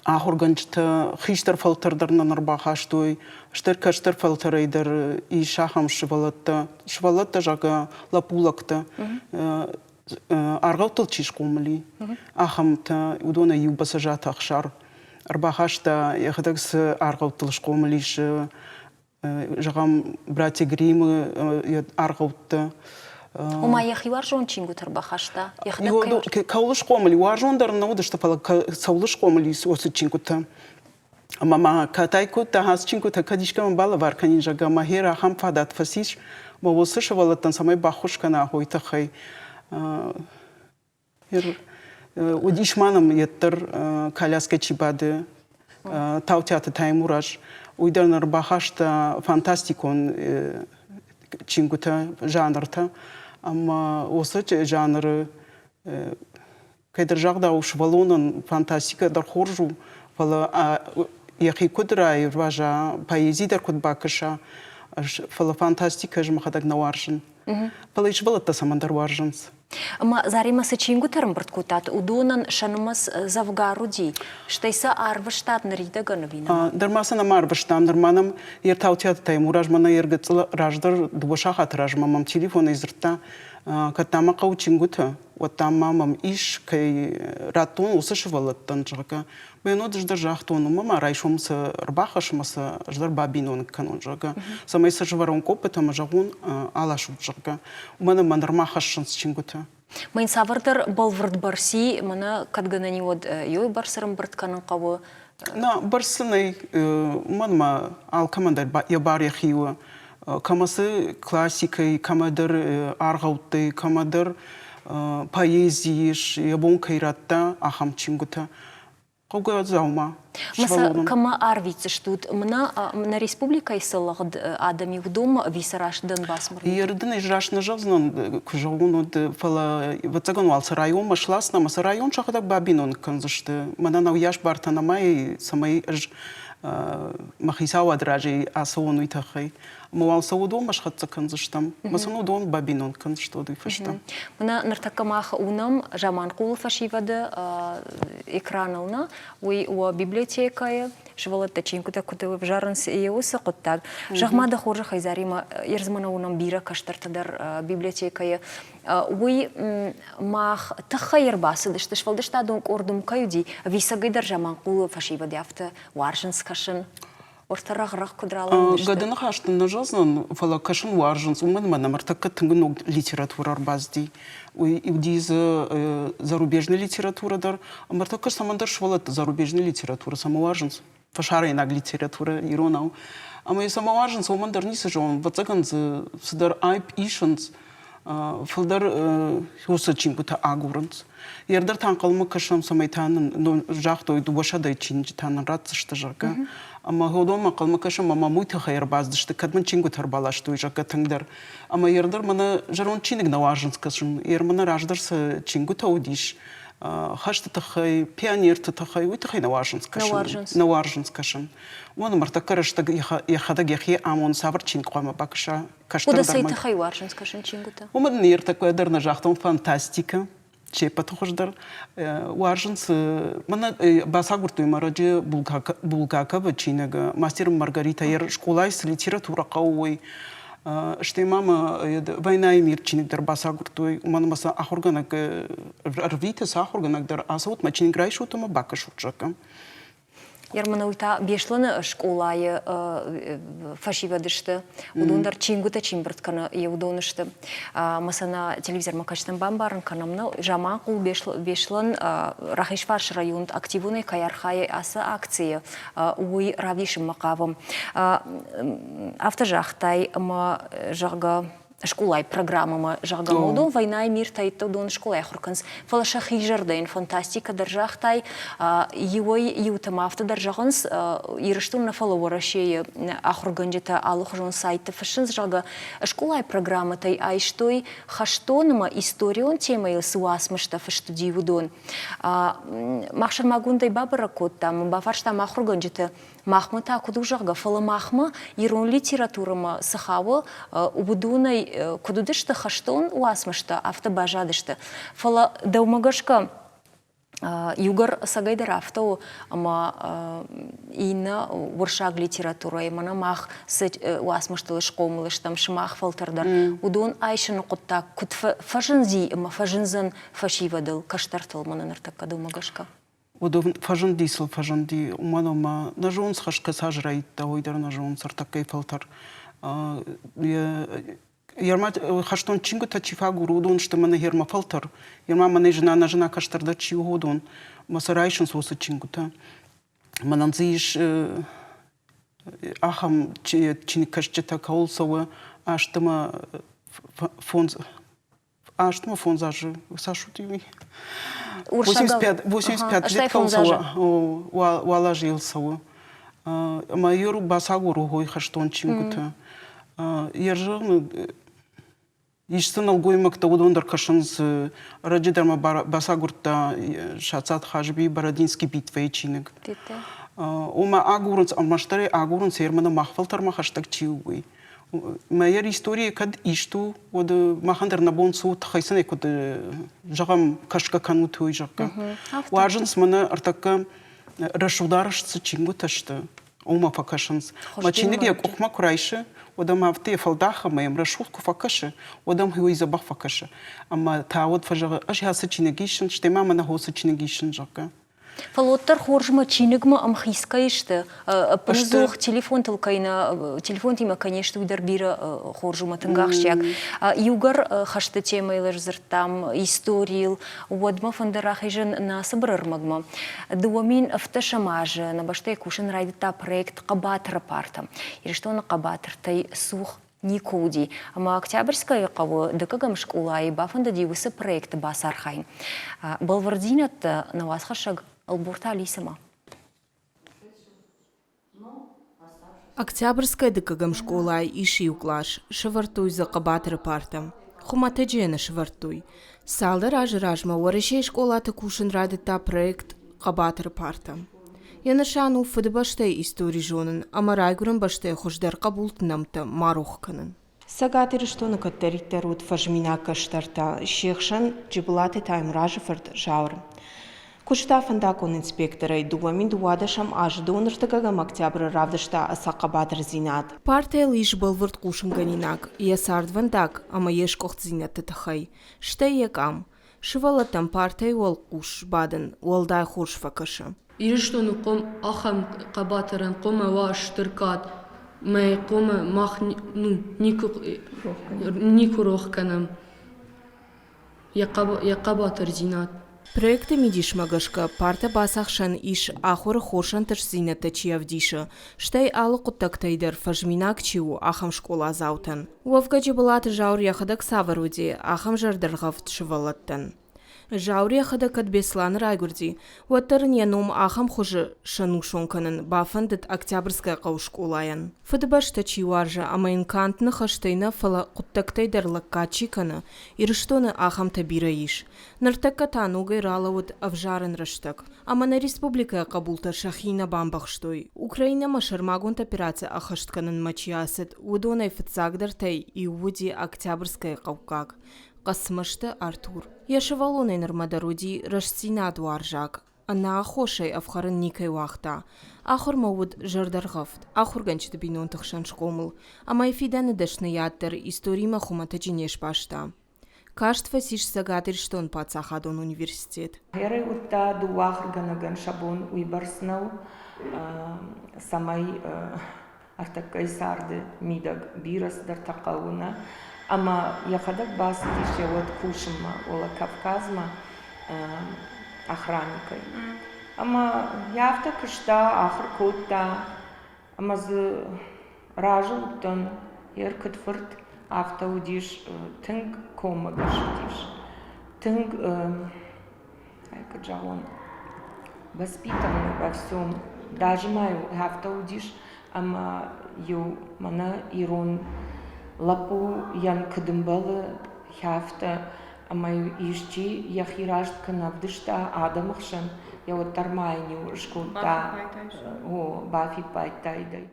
ахуыргӕнджытӕ хистӕр фӕлтӕр дӕр нын ӕрбахастой, стӕй кӕстӕр фӕлтӕрӕй дӕр ис ахӕм сывӕллӕттӕ, сывӕллӕттӕ, зӕгъгӕ, лӕппулӕгтӕ, аргъӕуттыл чи схъомыл и, ахӕмтӕ. Уыдонӕй иу Бӕцӕзаты Ӕхсар ӕрбахаста, йӕхӕдӕг цы аргъӕуттыл схъомыл ис, зӕгъӕм, братья Гриммы аргъӕуттӕ. Ома йӕхи уарзон чингуытӕ ӕрбахаста? Йӕхӕдӕг кӕуыл схъомыл, уарзон дӕр нӕ уыдысты, фӕлӕ цӕуыл схъомыл ис уыцы чингуытӕ. Ӕмӕ ма катай кодта, ацы чингуытӕ кӕд искӕмӕн балӕвар кӕнин, зӕгъгӕ, мӕ хер ахӕм фадат фӕцис, мӕ уыцы сывӕллӕттӕн цӕмӕй баххуыс кӕна, уый тыххӕй. Уыдис ма нӕм йеддӕр коляскӕ чи бады, Таутиаты Таймураз. Уый дӕр нын ӕрбахаста фантастикон чингуытӕ, жанртӕ. Ӕмӕ уыцы жанры кӕйдӕр загъдау сывӕллонӕн фантастикӕ дӕр хорз у, фӕлӕ йӕхи куыд раирвӕза, поэзи дӕр куыд бакӕса, фӕлӕ фантастикӕ ӕз мӕхӕдӕг нӕ уарзын. Фӕлӕ сывӕллӕттӕ цӕмӕндӕр уарзынц. Ӕмӕ Заремӕ цы чингуытӕ ӕрӕмбырд кодтат, уыдонӕн сӕ нымӕц дзӕвгар уыди, стӕй сӕ арвыстат ныридӕгӕн ӕви нӕ? Нырма сӕ нӕма арвыстам, нырма нӕм Ертаутиаты Таймураз мӕнӕ йе ргыцъыл раздӕр дыууӕ сахаты размӕ мӕм телефонӕй дзырдта, кӕд та мӕ хъӕуы чингуытӕ, уӕд та ма мӕм ис, кӕй радтон, уыцы сывӕллӕттӕн, зӕгъгӕ. Мӕн ӕз дӕр загътон, уымӕ ма райсом сӕ ӕрбахӕсс ӕмӕ сӕ ӕз дӕр бабиноныг кӕнон, зӕгъгӕ, цӕмӕй сӕ сӕвӕрон къоппытӕ ӕмӕ зӕгъон, аласут, зӕгъгӕ. Уымӕн ӕмӕ нырма хӕссынц чингуытӕ. Мӕн цавӕрдӕр бӕлвырд бӕрци мӕнӕ кӕд гӕнӕн и, уӕд ёй бӕрц ӕрӕмбырд кӕнын хъӕуы? Нӕ, бӕрц нӕй, уымӕн ӕмӕ алкӕмӕн дӕр йӕ бар йӕхи у. Кӕмӕ цы классикӕй, кӕмӕдӕр аргъӕуттӕй, кӕмӕдӕр поэзи ис, йӕ бон кӕй радта, ахӕм чингуытӕ. Хъӕугӕ дзаума. Кӕмӕ арвитдзыстут? Мына нӕ республикӕйы цы лыгъд адӕм и, уыдонмӕ ӕви сӕ раст Донбассмӕ? Ердын ӕз раст нӕ зӕгъдзынӕн, куы зӕгъон, уӕд, фӕлӕ ӕвӕццӕгӕн уал сӕ районмӕ сласдзынӕн ӕмӕ сӕ район сӕхӕдӕг бабиноныг кӕндзысты. Мӕнӕн ӕуыйас бартӕ нӕма и, цӕмӕй ӕз мӕ хицауады разӕй ацӕуон, уый тыххӕй. Ӕмӕ уал сӕ уыдонмӕ схӕццӕ кӕндзыстӕм, ӕмӕ сын уыдон бабинон кӕндзысты уый фӕстӕ. Мӕнӕ ныртӕккӕ мах уынӕм Заманхъулы фӕсивӕды экраныл нӕ, уый у библиотекӕйы сывӕллӕттӕ чингуытӕ куыд ӕвзарынц, йе уыцы хъуыддаг. Зӕгъ-ма дӕ хорзӕхӕй, Заримӕ, ердзмӕ нӕ уынӕм бирӕ кӕстӕртӕ дӕр библиотекӕйы. Уый мах тыххӕй ӕрбацыдысты, сфӕлдыстадон къорд уым кӕй уыди, ӕви цӕгӕйдӕр Заманхъулы фӕсивӕд афтӕ уарзынц кӕсын? Уӕртӕ рӕгъ-рӕгъ куыд ралӕууыдысты. Гӕды ныхас дын нӕ зӕгъдзынӕн, фӕлӕ кӕсын уарзынц, уымӕн ӕмӕ нӕм ӕртӕккӕ тынг ног литературӕ ӕрбацыди. Уый уыди дзы зарубежный литературӕ дӕр, ӕмӕ ӕртӕккӕ цӕмӕндӕр сывӕллӕтты зарубежный литературӕ цӕмӕ уарзынц, фӕсарӕйнаг литературӕ иронау. Ӕмӕ йӕ цӕмӕ уарзынц, уымӕн дӕр ницы зонын. Ӕвӕццӕгӕн дзы цыдӕр аипп исынц, фылдӕр уыцы чингуытӕ агурынц. Ердӕр та ӕнхъӕлмӕ кӕсӕм, цӕмӕй та нын загътой, дыууӕсӕдӕйы чиныджытӕ нын ратдзысты, зӕгъгӕ. Ӕмӕ уыдонмӕ ӕнхъӕлмӕ кӕсӕм ӕмӕ уый тыххӕй ӕрбацыдысты, кӕд мын чингуытӕ ӕрбаластой, зӕгъгӕ, тынгдӕр. Ӕмӕ ердӕр мӕнӕ зӕронд чиныг нӕ уарзынц кӕсын. Ер мӕнӕ раздӕр цы чингуытӕ уыдис, хӕсты тыххӕй, пионерты тыххӕй, уый тыххӕй нӕ уарзынц кӕсын. Нӕ уарзынц кӕсын. Уымӕн ӕмӕ ӕртӕккӕ рӕстӕг йӕхӕдӕг йӕхи амоны, цавӕр чиныг хъуамӕ бакӕса, кӕстӕр Уыдӕ цӕй тыххӕй уарзынц кӕсын чингуытӕ? Уымӕн ын ӕртӕккӕ дӕр нӕ загътон фантастикӕ, се ппӕты хуыздӕр. Уарзынц, мӕнӕ бацагуырдтой мӕ раджы Булгаковы чиныг «Мастер Маргарита» йӕ скъолайы цы литературӕ хъӕуы, уый. Стӕй ма мӕ «Война и мир» чиныг дӕр бацагуырдтой, уымӕн ӕмӕ сӕ ахуыргӕнӕг ӕрвиты, сӕ ахуыргӕнӕг дӕр ацӕут мӕ чиныг райсут ӕмӕ бакӕсут, зӕгъгӕ. Ерманы уый та Беслӕны скъолайы фӕсивӕд сты. Уыдон дӕр чингуытӕ чи мбырд кӕны, йе уыдон сты. Ӕмӕ сӕ нӕ телевизормӕ кӕсджытӕн бамбарын кӕнӕм, нӕ Заманхъул Беслӕн Рахизфарсы район активонӕй кӕй архайы ацы акцийы, уый равдисынмӕ хъавӕм. Афтӕ загътай, ӕмӕ, зӕгъгӕ, скъолайы программӕмӕ, зӕгъгӕ, уыдон войнайы миртӕ уыдон скъолайы ахуыр кӕнынц, фӕлӕ сӕхи зӕрдӕйӕн фантастикӕ дӕр загътай, иуӕй иутӕ ма афтӕ дӕр зӕгъынц, Ирыстон нӕ, фӕлӕ Уӕрӕсейы ахуыргӕнджытӕ алыхуызон сайтты фыссынц, зӕгъгӕ, скъолайы программӕтӕй айстой хӕстон ӕмӕ историон темӕйыл цы уацмыстӕ фыст уыди, уыдон. Мах сӕрмагондӕй бабӕрӕг кодтам, бафарстам ахуыргӕнджыты, Махмӕ та куыд у, зӕгъгӕ, фӕлӕ махмӕ ирон литературӕмӕ цы хауы, уыдонӕй куыд уыдысты хӕстон уацмыстӕ, афтӕ баззадысты. Фӕлӕ дӕумӕ гӕсгӕ иугӕр ӕцӕгӕйдӕр афтӕ у, ӕмӕ иннӕ уырыссаг литературӕйы мӕнӕ мах цы уацмыстыл схъомыл стӕм, сымах фӕлтӕр дӕр, уыдон айсыны хъуыддаг куыд фӕзынди ӕмӕ фӕзындзӕн фӕсивӕдыл, кӕстӕртыл мӕнӕ ныртӕккӕ дӕумӕ гӕсгӕ? Уыдон фӕзынди сыл фӕзынди, уымӕн ӕмӕ нӕ зонынц хӕсгӕ цас райдта, уый дӕр нӕ зонынц ӕртӕккӕйы фӕлтӕр. Ерма хӕстон чингуытӕ чи фӕагуры, уыдон сты мӕнӕ ерма фӕлтӕр. Ерма мӕнӕй зына-нӕзына кӕстӕрдӕр чи у, уыдон. Мӕ сӕ райсынц уыцы чингуытӕ. Мӕнӕн дзы ис ахӕм чиныгкӕсджытӕ, кӕуыл цӕуы аст ӕмӕ фондз 85 азы цас уыди уый? 85 лет кӕуыл цӕуы, уал азы йыл цӕуы. Ӕмӕ йӕ бацагуры хой хӕстон чингуытӕ. Йӕ зӕгъын, ис дзы нӕлгоймӕгтӕ, уыдон дӕр кӕсынц. Ӕрӕджы дӕр ма бацагуырдта Сацат Хазби Бородинский битвӕйы чиныг. Ома агурынц, ӕрмӕстдӕр агурынц, Ерманы мах фӕлтӕрмӕ хӕстӕг чи у, уый. Мӕ историйы кӕд ист у, уӕд махӕн дӕр нӕ бон цы у, тыххӕй сын ӕй куыд зӕгъӕм, кӕсгӕ кӕнут, уый, зӕгъгӕ. Уарзынц мӕнӕ ӕртӕккӕ рӕсугъд арӕзт цы чингуытӕ сты, уымӕ фӕкӕсынц. Мӕ чиныг йӕ къухмӕ куы райсы, уӕд ӕм афтӕ йӕ фӕлдахы ӕмӕ йӕм рӕсугъд куы фӕкӕсы, уӕд ӕм уый дзӕбӕх фӕкӕсы. Ӕмӕ та уӕд фӕзӕгъы, ӕз ацы чиныг исын, стӕй ма мӕнӕ хосы чиныг исын, зӕгъгӕ. Фӕлӕ уӕддӕр хорзмӕ чиныгмӕ ӕмхиц кӕй сты, ӕппынӕдзух телефонтыл кӕй нӕ, телефонтимӕ кӕй не сты, уый дӕр бирӕ хорз у мӕ тынг ахсджиаг. Иугӕр хӕсты темӕйыл ӕрдзырдтам, историйыл, уӕд мӕ фӕнды рахизын нӕ цыбыр ӕрмӕгмӕ. 2017 азы нӕ бӕстӕйы кусын райдыдта проект Хъӕбатыры парта. Ирыстоны хъӕбатыртӕй цух никуы уыди. Ӕмӕ Октябрьскӕйы хъӕуы дыккӕгӕм скъолайы бафӕндыди уыцы проекты бацархайын. Бӕлвырддзинӕдтӕ нӕ уацхӕссӕг Ӕлборты Алисӕмӕ. Октябрьскӕйы дыккӕгӕм скъолайы ис иу кълас, сӕвӕрдтой дзы хъӕбатыры партӕ. Хуымӕтӕджы йӕ нӕ сӕвӕрдтой. Цалдӕр азы размӕ Уӕрӕсейы скъолаты кусын райдыдта проект «Хъӕбатыры парта». Йӕ нысан у Фыдыбӕстӕйы истори зонын ӕмӕ райгуырӕн бӕстӕйы хуыздӕр хъӕбулты нӕмттӕ ма рох кӕнын. Цӕгат Ирыстоны кӕддӕриддӕр уыд фӕзминаг кӕстӕртӕ, се хсӕн Джыбылаты Таймуразы фырт Зауыр. Куыста фӕндаггон инспекторӕй 2012 азы доныртыгӕгӕм октябры равдыста сӕ хъӕбатырдзинад. Партийыл ис бӕлвырд хъусынгӕнинаг йӕ цардвӕндаг ӕмӕ йе сгуыхтдзинӕдты тыххӕй, стӕй йӕ къам. Сывӕллӕттӕм партӕйы уӕлхъус бадын уӕлдай хорз фӕкӕсы. Ирыстоны хъом ахӕм хъӕбатырӕн хъуамӕ уа стыр кад. Мӕ хъуамӕ мах ну, никуы, никуы рох кӕнӕм йӕ хъӕбатырдзинад. Проекты мидисмӕ гӕсгӕ, партӕ бацахсӕн ис ахуыры хорз ӕнтыстдзинӕдтӕ чи ӕвдисы, стӕй алы хъуыддӕгтӕй дӕр фӕзминаг чи у, ахӕм скъоладзаутӕн. Уӕвгӕ Джыбылаты Зауыр йӕхӕдӕг цавӕр уыди, ахӕм зӕрдӕргъӕвд сывӕллӕттӕн. Зауыр йӕхӕдӕг кӕд Беслӕны райгуырди, уӕддӕр ын йӕ ном ахӕм хуызы сӕнусон кӕнын бафӕндыд Октябрьская хъӕуы скъолайӕн. Фыдыбӕстӕ чи уарзы ӕмӕ йын канд ныхӕстӕй нӕ, фӕлӕ хъуыддӕгтӕй дӕр лӕггад чи кӕны, Ирыстоны ахӕмтӕ бирӕ ис. Ныртӕккӕ та ногӕй ралӕууыд ӕвзарӕн рӕстӕг. Ӕмӕ нӕ республикӕйы хъӕбултӕ сӕхи нӕ бамбӕхстой. Украинӕмӕ сӕрмагонд операци ӕххӕст кӕнынмӕ чи ацыд, уыдонӕй фыццагдӕртӕй иу уыди Октябрьскӕйы хъӕуккаг Хъӕцмӕзты Артур. Йӕ сывӕллонӕй нырмӕ дӕр уыди рӕстдзинадуарзаг, ӕнӕаххосӕй ӕфхӕрын никӕй уагъта. Ахуырмӕ уыд зӕрдӕргъӕвд, ахуыргӕнджыты бинонты хсӕн схъомыл, ӕмӕ йӕ фидӕны дӕсныйад дӕр историмӕ хуымӕтӕджы не сбаста. Каст фӕцис Цӕгат Ирыстоны паддзахадон университет. Хӕрӕй уыдта дыууӕ ахуыргӕнӕгӕн сӕ бон уыйбӕрц нӕу, цӕмӕй ӕртӕккӕйы царды мидӕг бирӕ цыдӕртӕ хъӕуы нӕ. Ӕмӕ йӕхӕдӕг бацыдис йӕ уӕд кусынмӕ, уӕлӕ Кавказмӕ охранникӕй. Ӕмӕ йӕ афтӕ куыста, ахуыр кодта, Ӕмӕ дзы разы уыдтӕн, йе ркуыд фырт афтӕ уыдис, тынг коммӕгӕс уыдис, тынг, куыд зӕгъон, воспитанный во всем. Даже ма-иу афтӕ уыдис, ӕмӕ-иу мӕнӕ ирон лӕппуйӕн куыд ӕмбӕлы, афтӕ ӕмӕ-иу исчи йӕхи раст куы нӕ ӕвдыста адӕмы хсӕн, йӕ уӕддӕр ма йын-иу скодта, о, бафиппайдтаид ӕй.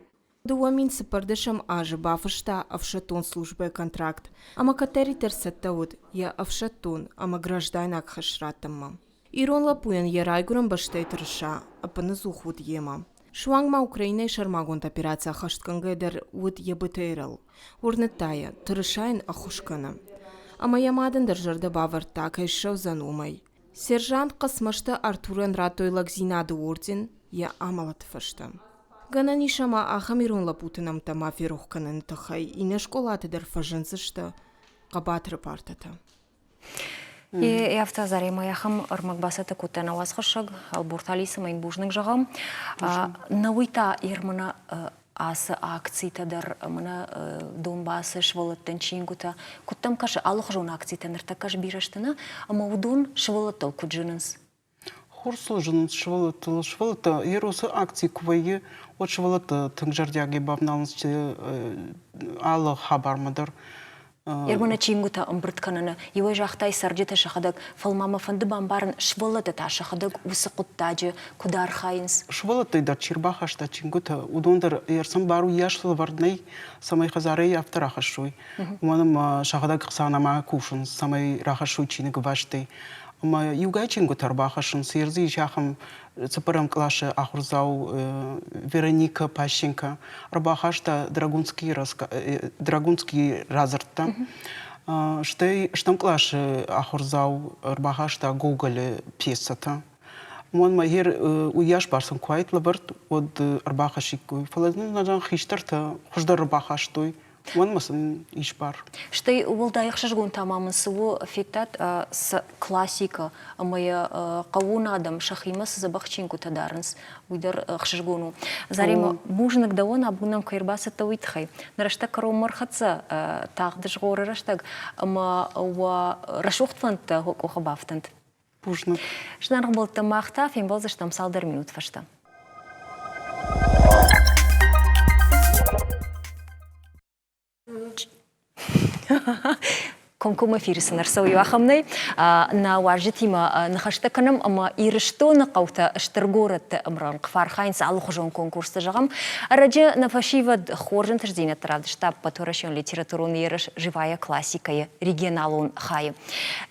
2014 азы бафыста ӕфсӕддон службӕйы контракт ӕмӕ кӕддӕриддӕр цӕттӕ уыд йӕ ӕфсӕддон ӕмӕ граждайнаг хӕс раттынмӕ. Ирон лӕппуйӕн йӕ райгуырӕн бӕстӕйы тырыса ӕппынӕдзух уыд йемӕ. Суанг ма Украинӕйы сӕрмагонд операци ӕххӕстгӕнгӕ дӕр уыд йӕ БТР-ыл. Уырныдта йӕ, тырыса йын ӕххуыс кӕны. Ӕмӕ йӕ мадӕн дӕр зӕрдӕ бавӕрдта, кӕй ссӕудзӕн, уымӕй. Сержант Хъӕцмӕзты Артурӕн радтой лӕгдзинады орден йӕ амӕлӕты фӕстӕ. Гӕнӕн ис ӕмӕ ахӕм ирон лӕппуты нӕмттӕ ма ферох кӕныны тыххӕй иннӕ скъолаты дӕр фӕзындзысты хъӕбатыры партӕтӕ. И афтӕ Заремӕ ахӕм ӕрмӕг бацӕттӕ кодта нӕ уацхӕссӕг Ӕлборты Алисӕмӕ йын бузныг зӕгъӕм. Нӕ уый та Ермана ацы акцитӕ дӕр мӕнӕ Донбассы сывӕллӕттӕн чингуытӕ куыд дӕм кӕсы алыхуызон акцитӕ ныртӕккӕ сбирӕ сты нӕ ӕмӕ уыдон сывӕллӕттыл куыд зынынц? Хорз сыл зынынц сывӕллӕттыл. Сывӕллӕттӕ Еросы акци куы вӕййы, уӕд сывӕллӕттӕ тынг зӕрдиагӕй бавналынц алы хабармӕ дӕр. Ермана чингуытӕ ӕмбырд кӕныны иуӕй загътай цӕрджытӕ сӕхӕдӕг, фӕлӕ ма мӕ фӕнды бамбарын, сывӕллӕттӕ та сӕхӕдӕг уыцы хъуыддаджы куыд архайынц? Сывӕллӕттӕй дӕр чи рбахаста чингуытӕ, уыдон дӕр ӕрцӕм бар уыйас лӕвӕрд нӕй, цӕмӕй хӕдзарӕй афтӕ рахӕссой. Уымӕн ӕмӕ сӕхӕдӕг ӕхсӕнамӕ кусынц, цӕмӕй рахӕссой чиныг вастӕй. Ӕмӕ иугай чингуытӕ ӕрбахӕссынц. Ердзы ис ахӕм цыппӕрӕм къласы ахуырдзау Вероника Пащенко ӕрбахаста Драгунскийы радзырдтӕ. Стӕй стӕм къласы ахуырдзау ӕрбахаста Гоголы пьесӕтӕ. Уымӕн ма гъер уыйас бӕрц ын куы уаид лӕвӕрд, уӕд ӕрбахӕссиккой. Фӕлӕ нын хистӕртӕ хуыздӕр ӕрбахастой. Уымӕн сын ис бар. Стӕй уӕлдай ӕхсызгон та ма мын цы у, федтат цы классикӕ ӕмӕ йӕ хъӕууон адӕм сӕхимӕ цы дзӕбӕх чингуытӕ дарынц, уый дӕр ӕхсызгон у. Заремӕ, бузныг дӕуӕн, абон нӕм кӕй ӕрбацыдтӕ, уый тыххӕй. Нӕ рӕстӕг кӕронмӕ ӕрхӕццӕ, тагъд згъоры рӕстӕг ӕмӕ уӕ рӕсугъд фӕндтӕ уӕ къухы бафтӕнт. Бузныг. Зынаргъ ӕмбӕлттӕ, мах та фембӕлдзыстӕм цалдӕр минут фӕстӕ. Комкоммӕ эфиры сын ӕрцӕуы иу ахӕм нӕй. Нӕ уазджытимӕ ныхӕстӕ кӕнӕм ӕмӕ Ирыстоны хъӕутӕ стыр горӕтты ӕмрӕнхъ фӕархайынц алыхуызон конкурсты. Зӕгъӕм, ӕрӕджы нӕ фӕсивӕд хорз ӕнтыстдзинӕдтӕ равдыста ӕппӕтуӕрӕсеон литературон ерыс «Живая классика»-йы регионалон хайы.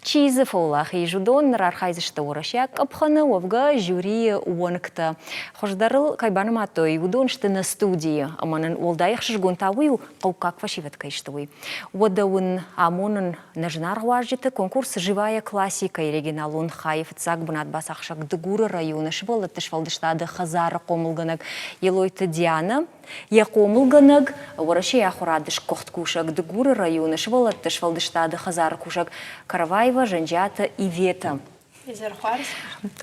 Чи дзы фӕуӕлахиз, уыдон ныр архайдзысты уӕрӕсейаг къӕпхӕны, уӕвгӕ жюрийы уӕнгтӕ. Хуыздӕрыл кӕй банымадтой, уыдон сты нӕ студийы. Ӕмӕ нын уӕлдай ӕхсызгон та уый у, хъӕуккаг фӕсивӕд кӕй сты, уый. Уӕдӕ уын амонын нӕ зынаргъ уазджыты конкурс «Живая классика»-йы регионалон хайы фыццаг бынат бацахсӕг Дыгуры районы сывӕллӕтты сфӕлдыстады хӕдзары хъомылгӕнӕг Елойты Дианӕ, йӕ хъомылгӕнӕг Уӕрӕсейы ахуырады сгуыхт кусӕг Дыгуры районы сывӕллӕтты сфӕлдыстады хӕдзары кусӕг Караваева Зӕнджиаты Иветӕ.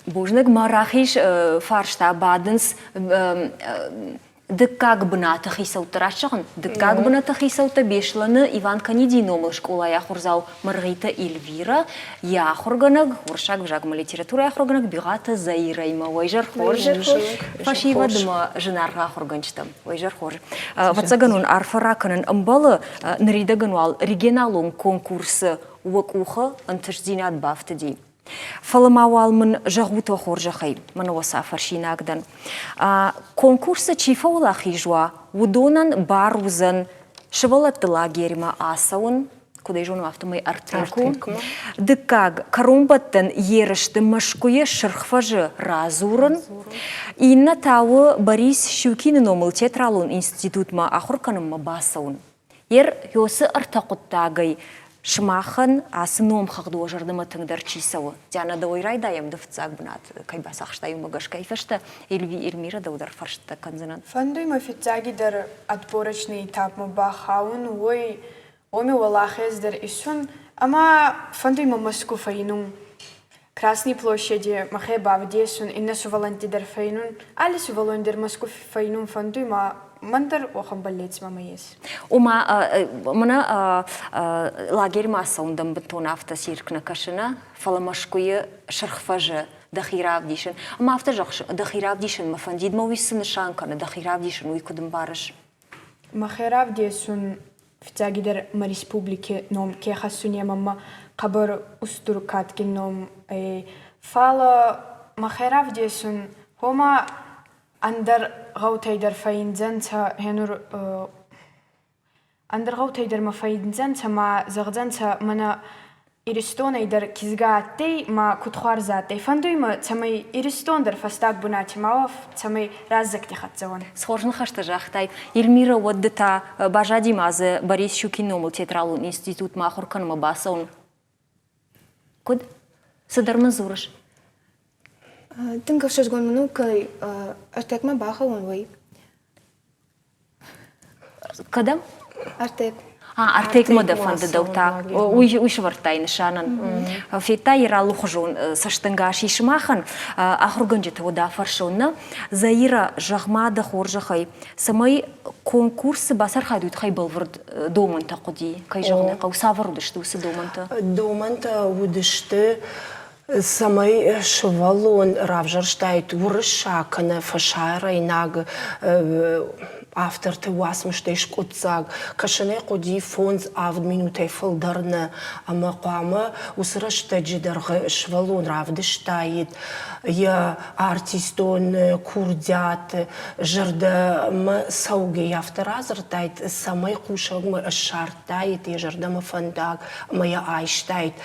Бузныг мӕ рахиз фарста бадынц Дыккаг бынаты хицӕуттӕ, раст зӕгъын, дыккаг бынаты хицӕуттӕ Беслӕны Иван Канидийы номыл скъолайы ахуырдзау Мӕргъиты Эльвирӕ, йӕ ахуыргӕнӕг, уырыссаг ӕвзагмӕ литературӕйы ахуыргӕнӕг Бигъаты Заирӕимӕ. Уӕ изӕр хорз! Фӕсивӕдмӕ зынаргъ ахуыргӕнджытӕ, уӕ изӕр хорз! Ӕвӕццӕгӕн уын арфӕ ракӕнын ӕмбӕлы, ныридӕгӕн уал регионалон конкурсы уӕ къухы ӕнтыстдзинад бафтыди. Фӕлӕ ма уал мын зӕгъут уӕ хорзӕхӕй, мӕн уӕ фӕрсинаг дӕн. Конкурсы чи фӕуӕлахиз уа, уыдонӕн бар уыдзӕн сывӕллӕтты лагерьмӕ ацӕуын, куыд ӕй зонӕм, афтӕмӕй Артекмӕ. Дыккаг, кӕронбӕттӕн ерысты Мӕскуыйы Сырх фӕзы радзурын. Иннӕ та у Борис Щукины номыл театралон институтмӕ ахуыр кӕнынмӕ бацӕуын. Ер уыцы ӕртӕ хъуыддагӕй сымахӕн ацы номхыгъд уӕ зӕрдӕмӕ тынгдӕр чи цӕуы? Диана, дӕуӕй райдайӕм ды фыццаг бынат кӕй бацахстай, уымӕ гӕсгӕ. Ай фӕстӕ Эльмира дӕу дӕр фӕрстытӕ кӕндзынӕн. Фӕндуй мӕ фиццагидӕр отборочный этапмӕ бахаун, уой уоми уӕлахез дӕр исун ӕма фӕндуй мӕ Мӕску фӕйнун. Красный площади мӕхе бавдесун, иннӕ сувӕллӕнтти дӕр фӕйнун. Алли сувӕллон дӕр Мӕску фӕйнун фӕндуй ма мӕн дӕр уӕхӕн бӕллец мӕмӕ ес. Ома, мӕнӕ лагерьмӕ цӕуын дӕм бынтон афтӕ цирк нӕ кӕсы, нӕ? Фӕлӕ Мӕскуыйы Сырх фӕзы дӕхи равдисын. Ӕмӕ афтӕ зӕгъыс, дӕхи равдисын мӕ фӕндид, мӕ уый цы нысан кӕны, дӕхи равдисын, уый куыд ӕмбарыс? Мӕхе равдесун фиццагидӕр мӕ республики ном ке хӕссун, е мӕмӕ хъӕбӕр устур кадгин ном ӕй. Фал мӕхе равдесун, гъома ӕндӕр гъӕутӕй дӕр фӕййиндзӕнцӕ гьенур ӕндӕр гъӕутӕй дӕр ма фӕййиндзӕнцӕ ма зӕгъдзӕнцӕ мӕнӕ Иристонӕй дӕр кизгӕ адтӕй ма куд хуарз адтӕй. Фӕндуй мӕ, цӕмӕй Иристон дӕр фӕстаг бунати ма уа, цӕмӕй раззӕгти хӕццӕ уӕн. Цы хорз ныхӕстӕ загътай. Эльмира, уӕд ды та баззади ма дзы Борис Щукин номыл театралон институтмӕ ахуыр кӕнынмӕ бацӕуын. Куыд? Цыдӕр мын дзурыс. Тынг ӕхсызгон мын у, кӕй Артекмӕ бахауон, уый. Кӕдӕм? Артек. А, Артекмӕ дӕ фӕнды дӕу та. Уый, уый сӕвӕрдтай нысанӕн. Федтай йӕ алыхуызон цӕстӕнгас и сымахӕн. Ахуыргӕнджыты уӕд афӕрсон, нӕ? Заира, зӕгъ-ма дӕ хорзӕхӕй, цӕмӕй конкурсы бацархайд, уый тыххӕй бӕлвырд домӕнтӕ хъуыди, кӕй зӕгъын ӕй хъӕуы, цавӕр уыдысты уыцы домӕнтӕ? Домӕнтӕ уыдысты цӕмӕй сывӕллон равзӕрстаид уырыссаг кӕнӕ фӕсарӕйнаг авторты уацмыстӕй скъуыддзаг, кӕсын ӕй хъуыди фондз-авд минутӕй фылдӕр нӕ, ӕмӕ хъуамӕ уыцы рӕстӕджы дӕргъы сывӕллон равдыстаид йӕ артистон курдиат, зӕрдӕмӕ цӕугӕ афтӕ радзырдтаид, цӕмӕй хъусӕгмӕ ссардтаид йӕ зӕрдӕмӕ фӕндаг ӕмӕ йӕ айстаид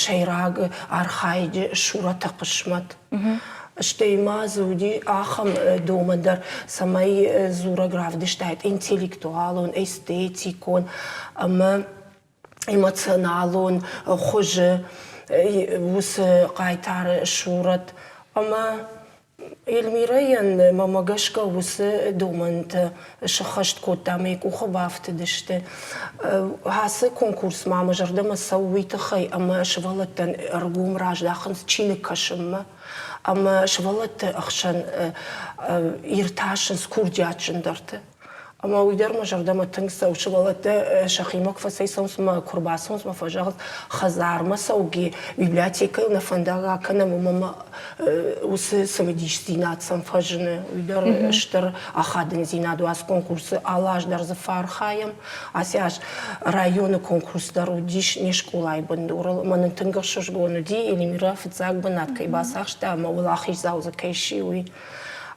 сӕйраг архайджы сурӕты хъысмӕт. Стӕй ма дзы уыди ахӕм домӕн дӕр, цӕмӕй дзурӕг равдыстаид интеллектуалон, эстетикон ӕмӕ эмоционалон хуызы уыцы хъайтары сурӕт. Ӕмӕ Эльмирӕйӕн мӕмӕ гӕсгӕ уыцы домӕнтӕ сыххӕст кодта, мӕ къухы бафтыдысты. Ацы конкурс ма мӕ зӕрдӕмӕ цӕуы уый тыххӕй, ӕмӕ сывӕллӕттӕн ӕргом раздахынц чиныг кӕсынмӕ ӕмӕ сывӕллӕтты ӕхсӕн иртасынц курдиатджындӕрты. Ӕмӕ уый дӕр мӕ зӕрдӕмӕ тынг цӕуы. Сывӕллӕттӕ сӕхимӕ куы фӕцӕйцӕуынц ӕмӕ куы ӕрбацӕуынц ӕмӕ фӕзӕгъынц, хӕдзармӕ цӕугӕ библиотекӕйыл нӕ фӕндаг акӕнӕм, уымӕ мӕ. Уыцы цымыдисдзинад сӕм фӕзыны, уый дӕр стыр ахадындзинад у ацы конкурсы. Алы аз дӕр дзы фӕархайӕм. Ацы аз районы конкурс дӕр уыдис не скъолайы бындурыл ӕмӕ нын тынг ӕхсызгон уыди, Эльмирӕ фыццаг бынат кӕй бацахста ӕмӕ уӕлахиздзау дзы кӕй сси, уый.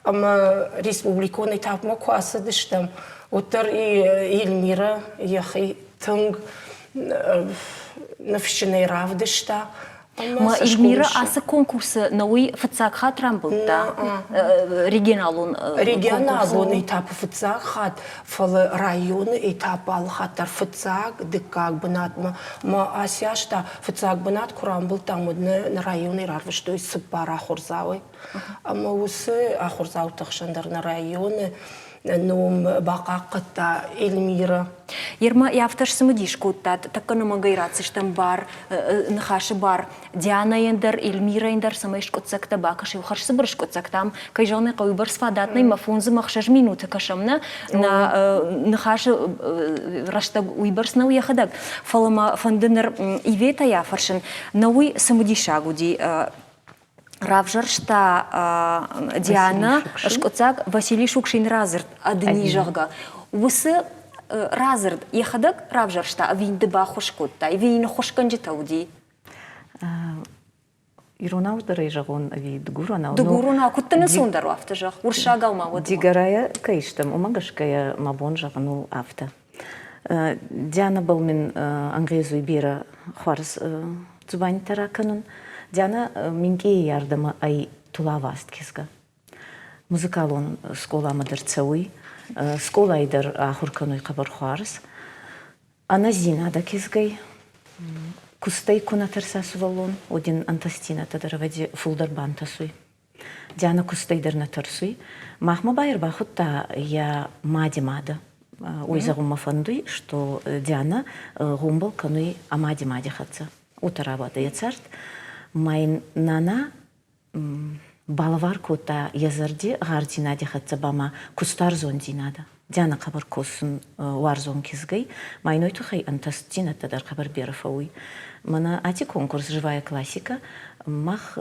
Ӕмӕ республикон этапмӕ куы ацыдыстӕм, уӕддӕр Эльмирӕ йӕхи тынг ныфсджынӕй равдыста. Ма Эльмира ацы конкурсы нӕ уый фыццаг хатт рамбылдта регионалон Регионалон этапы фыццаг хатт, фӕлӕ районы этап алы хатт дӕр фыццаг, дыккаг бынатмӕ. Ма ацы аз та фыццаг бынат куы рамбылдтам, уӕд нӕ районӕй рарвыстой цыппар ахуырдзауӕй. Ӕмӕ уыцы ахуырдзауты хсӕн дӕр нӕ районы ном бахъахъхъӕдта Эльмира. Ерма афтӕ сцымыдис кодтат, тӕккӕ нымӕгӕй ратдзыстӕм бар, ныхасы бар Дианӕйӕн дӕр, Эльмирӕйӕн дӕр, цӕмӕй скъуыддзӕгтӕ бакӕсой. Хӕрзцыбыр скъуыддзӕгтӕм, кӕй зӕгъын ӕй хъӕуы, бӕрц фадат нӕй, мӕ фондзы мӕ ӕхсӕз минуты кӕсӕм нӕ, нӕ ныхасы рӕстӕг уыйбӕрц нӕу йӕхӕдӕг. Фӕлӕ мӕ фӕнды ныр Иветӕйӕ афӕрсын, нӕ уый цымыдисаг уыди равзӕрста Диана скъуыддзаг Василий Шукшин радзырд «Одни», зӕгъгӕ. Уыцы радзырд йӕхӕдӕг равзӕрста ӕви ды баххуыс кодтай, ӕви йын ӕххуысгӕнджытӕ уыди? Иронау дӕр ӕй зӕгъон ӕви дыгуронау? Дыгуронау куыд дын ӕнцондӕр у, афтӕ зӕгъ. Уырыссагау ма уӕд. Дигорайӕ кӕй стӕм, уымӕ гӕсгӕ йӕ мӕ бон зӕгъын у афтӕ. Дианӕбӕл мин ӕнгъезуй берӕ хуарз дзубандитӕ ракӕнун. Дианӕ минкъийи ардӕмӕ ӕй тулаваст кизгӕ. Музыкалон скъоламӕ дӕр цӕуй, скъолай дӕр ахур кӕнуй хъӕбӕр хуарз. Ӕнӕзийнадӕ кизгӕй кустӕй ку нӕ тӕрса сувӕллон, уӕд ин ӕнтӕстдзийнӕдтӕ дӕр ӕвӕдзи фулдӕр бантӕсуй. Диана кустӕй дӕр нӕ тӕрсуй. Махмӕ ба ӕрбахудта йӕ мади мадӕ. Уой зӕгъун мӕ фӕндуй, что Диана гъомбӕл кӕнуй ӕ мади мади хӕццӕ. Уотӕ рауадӕй ӕ цард. Ма ин нана балӕвар кодта йӕ зӕрди гъардзийнади хӕццӕ ба ма кустуарзондзийнадӕ. Диана хъӕбӕр косун уарзон кизгӕй, ма ин уой туххӕй ӕнтӕстдзийнӕдтӕ дӕр хъӕбӕр берӕ фӕууй. Мӕнӕ аци конкурс «Живая классика» мах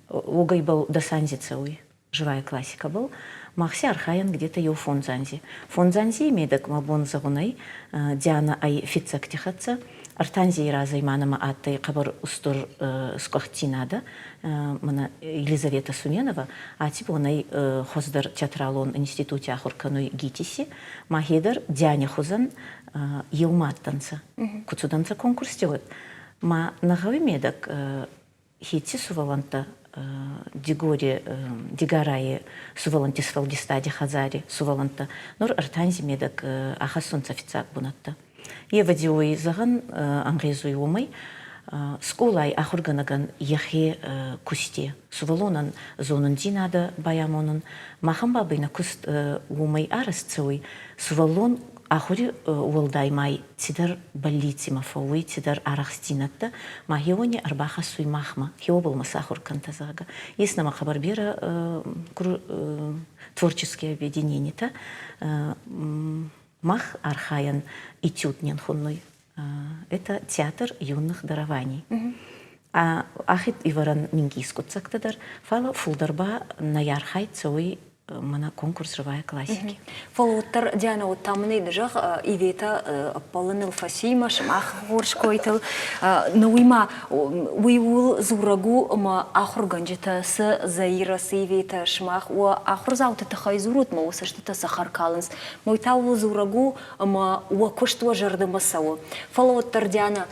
уогӕй бал дӕс анзи цӕуй живая классикӕбӕл. Мах си архайӕн где-то еу фондз анзи. Фондз анзей медӕг мӕ бон зӕгъун ӕй, Диана ӕй фиццӕгти хӕццӕ. Ӕртӕ анзей разӕй ма нӕмӕ адтӕй хъӕбӕр устур скъуӕхтдзийнадӕ. Мӕнӕ Елизавета Суменова аци бон ӕй хуӕздӕр театралон институти ахур кӕнуй ГИТИС-и. Мӕхе дӕр Диани хузӕн еумӕ адтӕнцӕ. Ку цудӕнцӕ конкурсти, уӕд ма нӕ гъӕуи медӕг Хеци сувӕллӕнттӕ Дигори Дигарайи сувӕллӕнтти сфӕлдистади хӕдзари сувӕллӕнттӕ нур ӕртӕ медӕг ахӕссунцӕ фиццаг бунӕттӕ. Ӕвӕдзи уой зӕгъӕн ӕнгъезуй уомӕй, скъолай ахургӕнӕгӕн йӕхе кусти сувӕллонӕн зонундзийнадӕ байамонун, махӕн бабӕй нӕ куст уомӕй арӕзт цӕуй, сувӕллон ахури уӕлдай ма цидӕр бӕллицимӕ фӕууй, цидӕр арӕхстдзийнӕдтӕ ма хеуони ӕрбахӕссуй махмӕ, хеуобӕл ма сахур кӕнтӕ, зӕгъгӕ. Ес нӕмӕ хъӕбӕр берӕ творческие объединенитӕ. Мах архайӕн этюд не хуннуй. Это театр юных дарований. Ахид ивӕрӕн минкъий скъуддзӕгтӕ дӕр, фал фулдӕр ба нӕ архайд цӕуй мӕнӕ конкурс «Живая классики». Фӕлӕ уӕддӕр, Диана, уӕд та мын ӕй зӕгъ, Иветӕ ӕппӕлыныл фӕци мӕ сымах хорз койтыл. Но уый ма уый ууыл дзурӕг у, ӕмӕ ахуыргӕнджытӕ цы Заира, цы Иветӕ, сымах уӕ ахуырдзауты тыххӕй дзурут, мӕ уӕ цӕстытӕ цӕхӕр калынц. Уый та ууыл дзурӕг у, ӕмӕ уӕ куыст уӕ зӕрдӕмӕ цӕуы. Фӕлӕ уӕддӕр, Диана,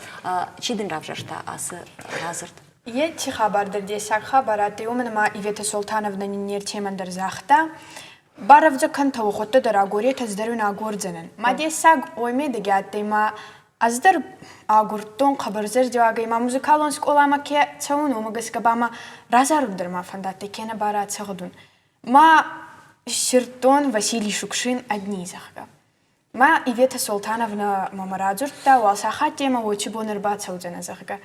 чи дын равзӕрста ацы радзырд? Еци хабар дӕр дессаг хабар адтӕй, уомӕн ӕма Ивета Султановна нин не ртемӕн дӕр загъта, барӕвдзӕ кӕнтӕ уӕхуӕдтӕ дӕр агоретӕ, ӕз дӕр уин агордзӕнӕн. Ма дессаг уой медӕги адтӕй, ма ӕз дӕр агурдтон хъӕбӕр зӕрдиуагӕй ма музыкалон скъоламӕ ке цӕун, уомӕ гӕсгӕ ба ма разарун дӕр ма фӕндадтӕй, кенӕ ба рацӕгъдун. Ма иссирдтон Василий Шукшин одни, зӕгъгӕ. Ма Ивета Султановна мӕмӕ радзурдта, уал сахаттемӕ уочи бон ӕрбацӕудзӕнӕ, зӕгъгӕ.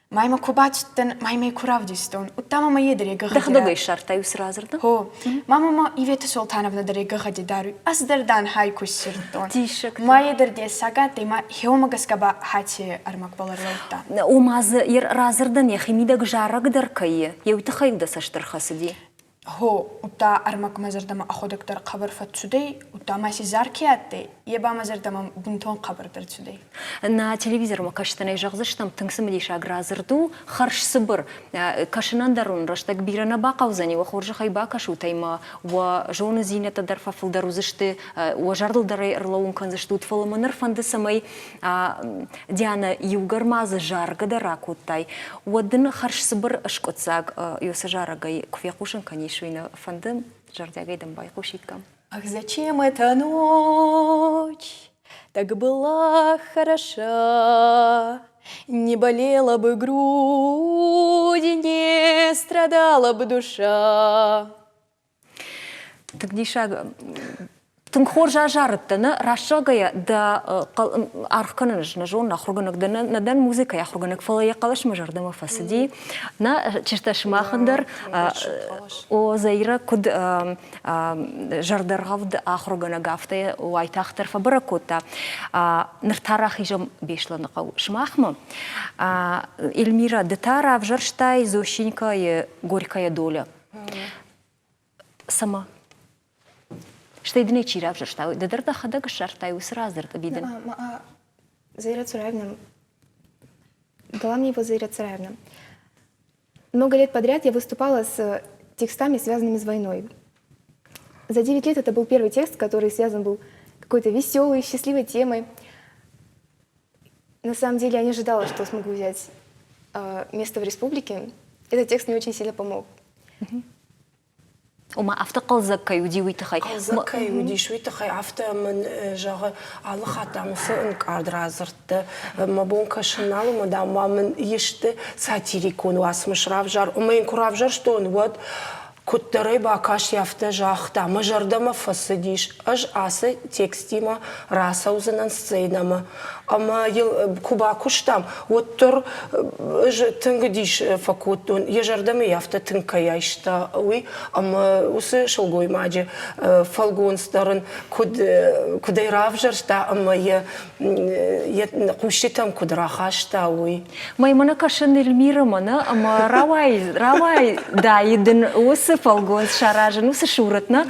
Ма имӕ ку бацудтӕн, ма имӕ ку равдистон, удта мӕмӕ е дӕр гӕгъӕди Дӕхӕдӕг ӕй ссардтай уыцы радзырды? Хо, ма мӕмӕ Ивета Султановна дӕр гӕгъӕди даруй, ӕз дӕр дан хайку иссирдтон. Диссӕгтӕ. Ма е дӕр дессаг адтӕй, ма хеуомӕ гӕсгӕ ба хати ӕрмӕгбӕл ӕрлӕудта. Ома дзы радзырдӕн йӕхимидӕг зарӕг дӕр кӕй и, йе уый тыххӕй дӕ цӕст ӕрхӕцыди? Гъо, удта ӕрмӕг мӕ зӕрдӕмӕ ӕхуӕдӕг дӕр хъӕбӕр фӕццудӕй, удта ма си зар ке адтӕй, е ба мӕ зӕрдӕмӕ бунтон хъӕбӕрдӕр цудӕй. Нӕ телевизормӕ кӕсдзӕнӕй зӕгъдзыстӕм, тынг цымыдисаг радзырд у, хӕрзцыбыр. Кӕсынӕн дӕр уын рӕстӕг бирӕ нӕ бахъӕудзӕни, уӕ хорзӕхӕй бакӕсут ӕмӕ уӕ зонындзинӕдтӕ дӕр фӕфылдӕр уыдзысты, уӕ зӕрдыл дӕр ӕй ӕрлӕууын кӕндзыстут. Фӕлӕ мӕ ныр фӕнды, цӕмӕй Дианӕ, иугӕр ма дзы заргӕ дӕр ракодтай, уӕд дын хӕрзцыбыр скъуыддзаг уыцы зарӕгӕй куы фехъусын кӕнис, уый нӕ фӕнды, зӕрдиагӕй дӕм байхъусиккам. Ах, зачем эта ночь так была хороша? Не болела бы грудь, не страдала бы душа. Тынг диссаг, тынг хорз азарыдтӕ, нӕ раст зӕгъгӕйӕ дӕ аргъ кӕнын ӕз нӕ зонын, ахуыргӕнӕг дӕ нӕ дӕн музыкӕйы ахуыргӕнӕг, фӕлӕ йӕ хъӕлӕс мӕ зӕрдӕмӕ фӕцыди. Нӕ чызджытӕ сымахӕн дӕр о Заира куыд зӕрдӕргъӕвд ахуыргӕнӕг, афтӕ уайтагъддӕр фӕбӕрӕг кодта. Ныр та рахизӕм Беслӕныхъӕу сымахмӕ. Эльмира, ды та равзӕрстай Зощенкойы «Горькая доля». Цӕмӕ? Стӕй дын ӕй чи равзӕрста? Ды дӕр дӕхӕдӕг ссардтай уыцы радзырд ӕви дын? Заира Цураевна дала мне его Заира Цураевна. Много лет подряд я выступала с текстами, связанными с войной. За 9 лет это был первый текст, который связан был какой-то веселой, счастливой темой. На самом деле я не ожидала, что смогу взять э, место в республике. Этот текст мне очень сильно помог. Ома афтӕ хъӕлдзӕг кӕй уыди, уый тыххӕй. Хъӕлдзӕг кӕй уыдис, уый тыххӕй афтӕ мын зӕгъы, алы хатт дам уыцы ӕнкъард радзырдтӕ мӕ бон кӕсын нал ӕмӕ дам ма мын исты сатирикон уацмыс равзар. Ӕмӕ йын куы равзӕрстон, уӕд куыддӕр ӕй бакасти, афтӕ загъта, мӕ зӕрдӕмӕ фӕцыдис, ӕз ацы текстимӕ рацӕудзынӕн сценӕмӕ. Ӕмӕ йыл куы бакуыстам, уӕддӕр ӕз тынг дис фӕкодтон, йӕ зӕрдӕмӕ йӕ афтӕ тынг кӕй айста, уый. Ӕмӕ уыцы сылгоймаджы фӕлгонц дӕр ын куыд, куыд ӕй равзӕрста ӕмӕ йӕ йӕ хъусджытӕм куыд рахаста, уый. Мӕ кӕсын Эльмирӕмӕ нӕ ӕмӕ рауай, рауай дайы дын уыцы фӕлгонц саразын, уыцы сурӕт нӕ.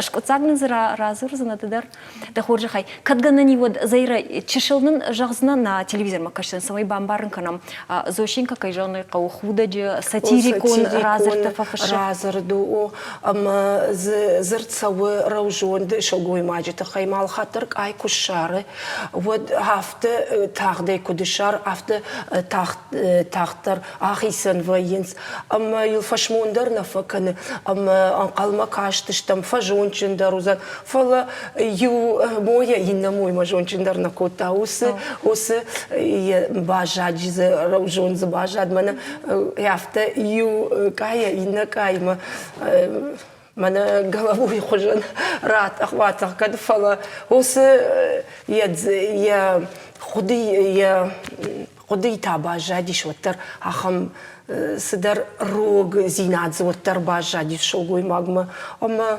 Скъуыддзаг нын дзы радзурдзынӕ ды дӕр. Дӕ хорзӕхӕй, кӕд гӕнӕн и, уӕд Заира, чысыл нын зӕгъдзынӕ нӕ телевизормӕ кӕсдзӕн, цӕмӕй бамбарын кӕнӕм, Зощенко кӕй зӕгъын ӕй хъӕуы, худӕджы сатирикон радзырдтӕ фӕфыссы. Радзырд у, ӕмӕ дзы дзырд цӕуы рӕузонд сылгоймаджы тыххӕй. Малхатт дӕр къай куы ссары, уӕд афтӕ тагъдӕй куыд ссары, афтӕ тагъддӕр ахицӕн вӕййынц. Ӕмӕ йыл фӕсмон дӕр нӕ фӕкӕны, ӕмӕ ӕнхъӕлмӕ кастыстӕм, фӕзондджындӕр уыдзӕн. Фӕлӕ иу мойӕ иннӕ моймӕ зондджындӕр нӕ кодта. Уыцы уыцы баззади дзы, рӕузонд дзы баззад. Мӕнӕ афтӕ иу къайӕ иннӕ къаймӕ мӕнӕ головой хуызӕн ратӕх-батӕх кӕд, фӕлӕ уыцы йӕ йӕ хъуыды йӕ хъуыдыйы та баззадис уӕддӕр ахӕм цыдӕр рогдзинад дзы уӕддӕр баззадис сылгоймагмӕ ӕмӕ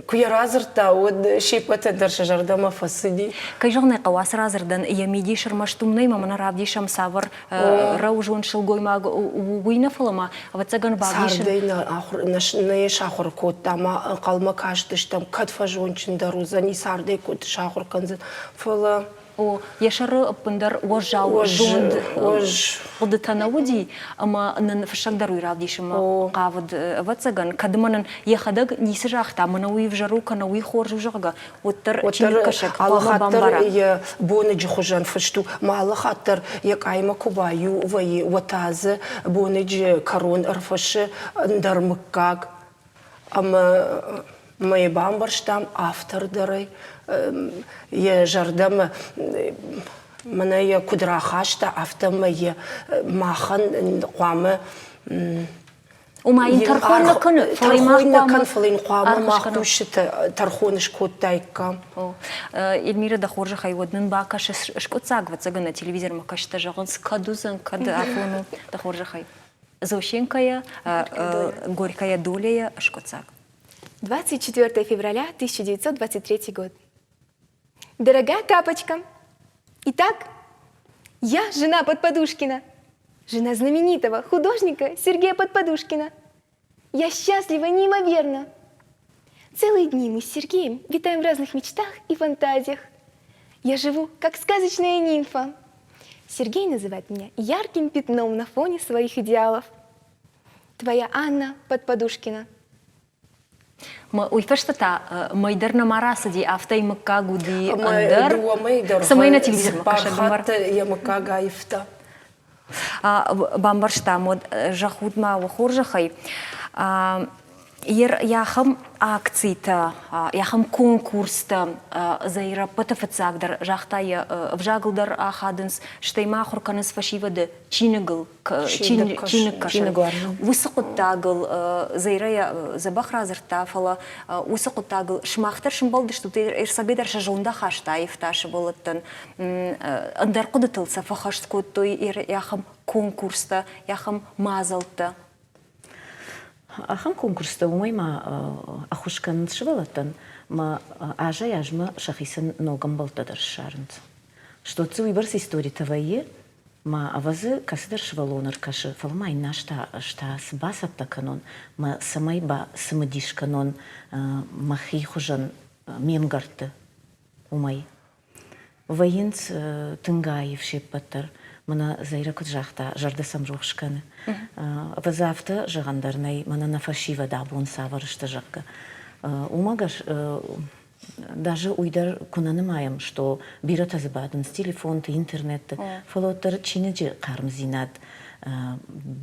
куы йӕ радзырдта, уӕд се ппӕтӕн дӕр сӕ зӕрдӕмӕ фӕцыди. Кӕй зӕгъын ӕй хъӕуы, ацы радзырдӕн йӕ мидис ӕрмӕст уым нӕй, ӕмӕ мӕнӕ равдисӕм, цавӕр рӕузонд сылгоймаг уый нӕ, фӕлӕ ма, ӕвӕццӕгӕн, бавдисын. Цардӕй нӕ ахуыр, нӕ йӕ сахуыр кодта, ма ӕнхъӕлмӕ кастыстӕм, кӕд фӕзондджындӕр уыдзӕни, цардӕй куыд сахуыр кӕндзӕн, фӕлӕ О, йӕ сӕры ӕппындӕр уӕззау зонд хъуыдытӕ нӕ уыди, ӕмӕ нын фыссӕг дӕр уый равдисынмӕ хъавыд, ӕвӕццӕгӕн, кӕд ӕмӕ нын йӕхӕдӕг ницы загъта, мӕнӕ уый ӕвзӕр у, кӕнӕ уый хорз у, зӕгъгӕ, уӕддӕр чиныгкӕсӕг хъуамӕ бамбара. Йӕ боныджы хуызӕн фыст у, ма алы хатт дӕр йӕ къаймӕ куы баиу вӕййы, уӕд та дзы боныджы кӕрон ӕрфыссы ӕндӕр мыггаг. Ӕмӕ мӕ йӕ бамбӕрстам автор дӕр ӕй йӕ зӕрдӕмӕ мӕнӕ йӕ куыд рахаста, афтӕмӕй йӕ махӕн хъуамӕ. Ома йын тӕрхон нӕ кӕны, фӕлӕ тӕрхон нӕ кӕны, фӕлӕ йын хъуамӕ мах хъусджытӕ тӕрхон скодтаиккам. Эльмира, дӕ хорзӕхӕй, уӕд нын бакӕсы скъуыддзаг, ӕвӕццӕгӕн, нӕ телевизормӕ кӕсджытӕ зӕгъынц, кӕд уыдзӕн, кӕд афон у, дӕ хорзӕхӕй. Зощенкойӕ, Горькая доля-йӕ скъуыддзаг. 24 февраля 1923 год. Дорогая Капочка, итак, я жена Подподушкина, жена знаменитого художника Сергея Подподушкина. Я счастлива неимоверно. Целые дни мы с Сергеем витаем в разных мечтах и фантазиях. Я живу, как сказочная нимфа. Сергей называет меня ярким пятном на фоне своих идеалов. Твоя Анна Подподушкина. Уый фӕстӕ та мӕй дӕр нӕма рацыди, афтӕ мыггаг уыди ӕндӕр. Дыууӕ мӕй дӕр Цӕмӕй нӕ телевизормӕ кӕсӕг хатты йӕ мыггаг аивта. Бамбӕрстам, уӕд зӕгъут ма уӕ хорзӕхӕй, ахӕм акцитӕ, ахӕм конкурстӕ Заирӕ ӕппӕты фыццагдӕр загъта йӕ ӕвзагыл дӕр ахадынц, стӕй ма ахуыр кӕнынц фӕсивӕды чиныгыл чиныг кӕсын. Уыцы хъуыддагыл Заирӕ дзӕбӕх радзырдта, фӕлӕ уыцы хъуыддагыл сымах дӕр сымбӕлдыстут, ӕрцӕгӕй дӕр сӕ зондахаст аивта сывӕллӕттӕн, ӕндӕр хъуыдытыл сӕ фӕхӕст кодтой ахӕм конкурстӕ, ахӕм мадзӕлттӕ. Ахӕм конкурстӕ уымӕй ма ӕххуыс кӕнынц сывӕллӕттӕн, ӕмӕ азӕй-азмӕ сӕхицӕн ног ӕмбӕлттӕ дӕр ссарынц. Что дзы уыйбӕрц историтӕ вӕййы, ма ӕвӕдзы кӕцыдӕр сывӕллон ӕркӕсы, фӕлӕ ма иннӕ ӕз та цы бацӕттӕ кӕнон, мӕ цӕмӕй бацымыдис кӕнон мӕхи хуызӕн ме мгӕртты, уымӕй. Вӕййынц тынг аив се ппӕт дӕр. Мӕнӕ Заирӕ куыд загъта, зӕрдӕ сӕм рухс кӕны. Ӕвӕдза афтӕ зӕгъӕн дӕр нӕй, мӕнӕ нӕ фӕсивӕд абон цавӕр сты, зӕгъгӕ. Уымӕ гӕсгӕ даже уый дӕр куы нӕ нымайӕм, что бирӕтӕ дзы бадынц телефонты, интернетты, фӕлӕ уӕддӕр чиныджы хъармдзинад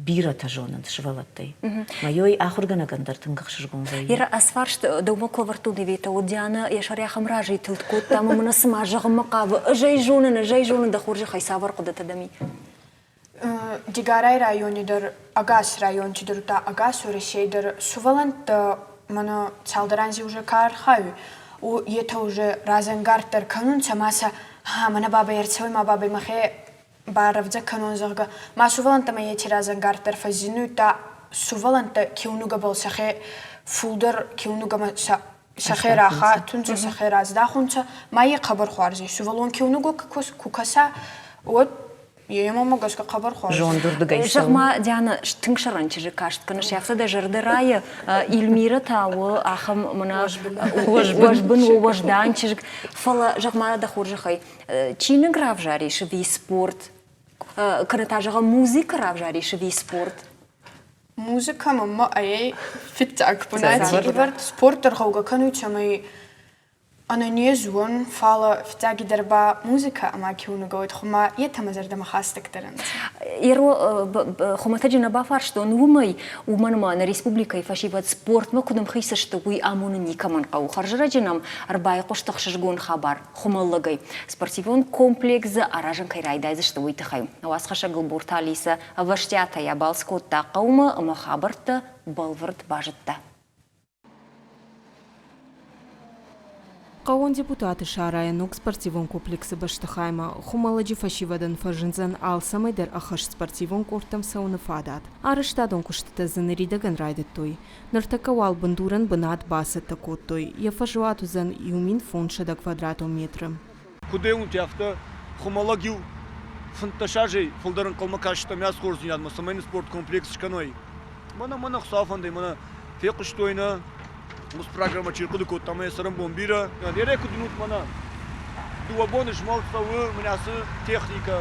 бирӕтӕ зонынц сывӕллӕттӕй. Мӕ ахуыргӕнӕгӕн дӕр тынг ӕхсызгон вӕййы. Ира, ӕз фарст дӕумӕ куы ӕвӕрдтон Иветӕ, уӕд Диана йӕ сӕр ахӕм разӕй тылд кодта ӕмӕ мӕнӕ цыма зӕгъынмӕ хъавы, ӕз ӕй зонын, ӕз ӕй зонын, дӕ хорзӕхӕй цавӕр хъуыдытӕ дӕм и? Дигорай райони дӕр, ӕгас районти дӕр, удта ӕгас Уӕрӕсей дӕр сувӕллӕнттӕ мӕнӕ цалдӕр анзи уже ка архайуй, етӕ уже разӕнгарддӕр кӕнунцӕ ма сӕ мӕнӕ бабӕй ӕрцӕуй ма бабӕй мӕхе барӕвдзӕ кӕнон, зӕгъгӕ, ма сувӕллӕнттӕмӕ еци разӕнгарддӕр фӕззиннуй, сувӕллӕнттӕ киунугӕбӕл сӕхе фулдӕр киунугӕмӕ сӕ сӕхе рахатунцӕ, сӕхе раздахунцӕ, ма е хъӕбӕр хуарз ес. Сувӕллон киунугӕ ку кӕса, уӕд е мӕмӕ гӕсгӕ хъӕбӕр хуарз. Зондурдыгӕй Зӕгъ-ма, Диана, тынг сӕрӕн чызджы каст кӕныс, афтӕ дӕ зӕрдӕ райы. Эльмира та у ахӕм мӕнӕ уӕзбын, уӕздан чызг. Фӕлӕ, зӕгъ-ма, дӕ хорзӕхӕй, чиныг равзарис ӕви спорт? Кӕнӕ та, зӕгъӕм, музыкӕ равзарис ӕви спорт? Музыкӕ мӕмӕ ӕй фиццаг бунати ивӕрд. Спорт дӕр гъӕугӕ кӕнуй, цӕмӕй ӕнӕнез уон, фал фиццагидӕр ба музыкӕ ӕма киунугӕ уӕд хумӕ етӕ мӕ зӕрдӕмӕ хӕстӕгдӕр ӕнцӕ. Еро хуымӕтӕджы нӕ бафарстон уымӕй, уымӕн ӕмӕ нӕ республикӕйы фӕсивӕд спортмӕ куыд ӕмхиц сты, уый амонын никӕмӕн хъӕуы. Хӕрзӕрӕджы нӕм ӕрбайхъуыст ӕхсызгон хабар Хуымӕллӕгӕй. Спортивон комплекс дзы аразын кӕй райдайдзысты, уый тыххӕй. Уацхӕссӕгыл Бурта Алисӕ ӕвӕстиатӕй абалц кодта хъӕумӕ ӕмӕ хабӕрттӕ бӕлвырд базыдта. Хъӕууон депутаты сарайы ног спортивон комплексы бӕстыхаймӕ Хуымӕллӕджы фӕсивӕдӕн фӕзындзӕн алцӕмӕй дӕр ӕххӕст спортивон къордтӕм цӕуыны фадат. Арӕзтадон куыстытӕ дзы ныридӕгӕн райдыдтой. Ныртӕккӕ уал бындурӕн бынат бацӕттӕ кодтой. Йӕ фӕзуат уыдзӕн 1500 квадратон метры. Куыд уынут, афтӕ Хуымӕллӕг иу 15 азӕй фылдӕр ӕнхъӕлмӕ кастам ацы хорздзинадмӕ, цӕмӕй нын спорткомплекс скӕной. Мӕнӕ мӕнӕ Хуыцауы фӕндӕй мӕнӕ фехъуыстой нӕ, уыцы программӕ чи рхъуыды кодта, ӕмӕ йӕ цӕрӕнбон бирӕ. Берӕ куыд уынут мӕнӕ, дыууӕ боны змӕлд цӕуы, мӕнӕ ацы техникӕ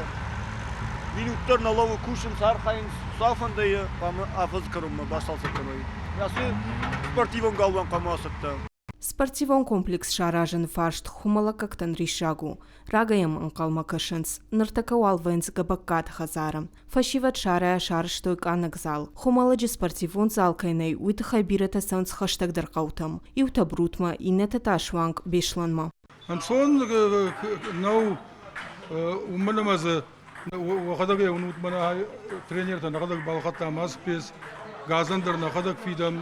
минут дӕр нӕ лӕууы, кусынц, архайынц, Хуыцауы фӕндӕй йӕ хъуамӕ афӕдзы кӕронмӕ бацалцӕг кӕной. Ацы спортивон галуан хъуамӕ ацӕттӕ. Спортивон комплекс саразыны фарст хуымӕллӕггӕгтӕн риссаг у. Рагӕй йӕм ӕнхъӕлмӕ кӕсынц. Ныртӕккӕ уал вӕййынц Гӕбӕгкаты хӕдзары. Фӕсивӕд сарайӕ сарӕзтой къаннӕг зал. Хуымӕллӕджы спортивон зал кӕй нӕй, уый тыххӕй бирӕтӕ цӕуынц хӕстӕгдӕр хъӕутӕм. Иутӕ Брутмӕ, иннӕтӕ та суанг Беслӕнмӕ. Ӕнцон нӕу, уымӕн ӕмӕ дзы уӕхӕдӕг уынут мӕнӕ тренертӕ нӕхӕдӕг балхӕдтам ацы пец. Газӕн дӕр нӕхӕдӕг фидӕм,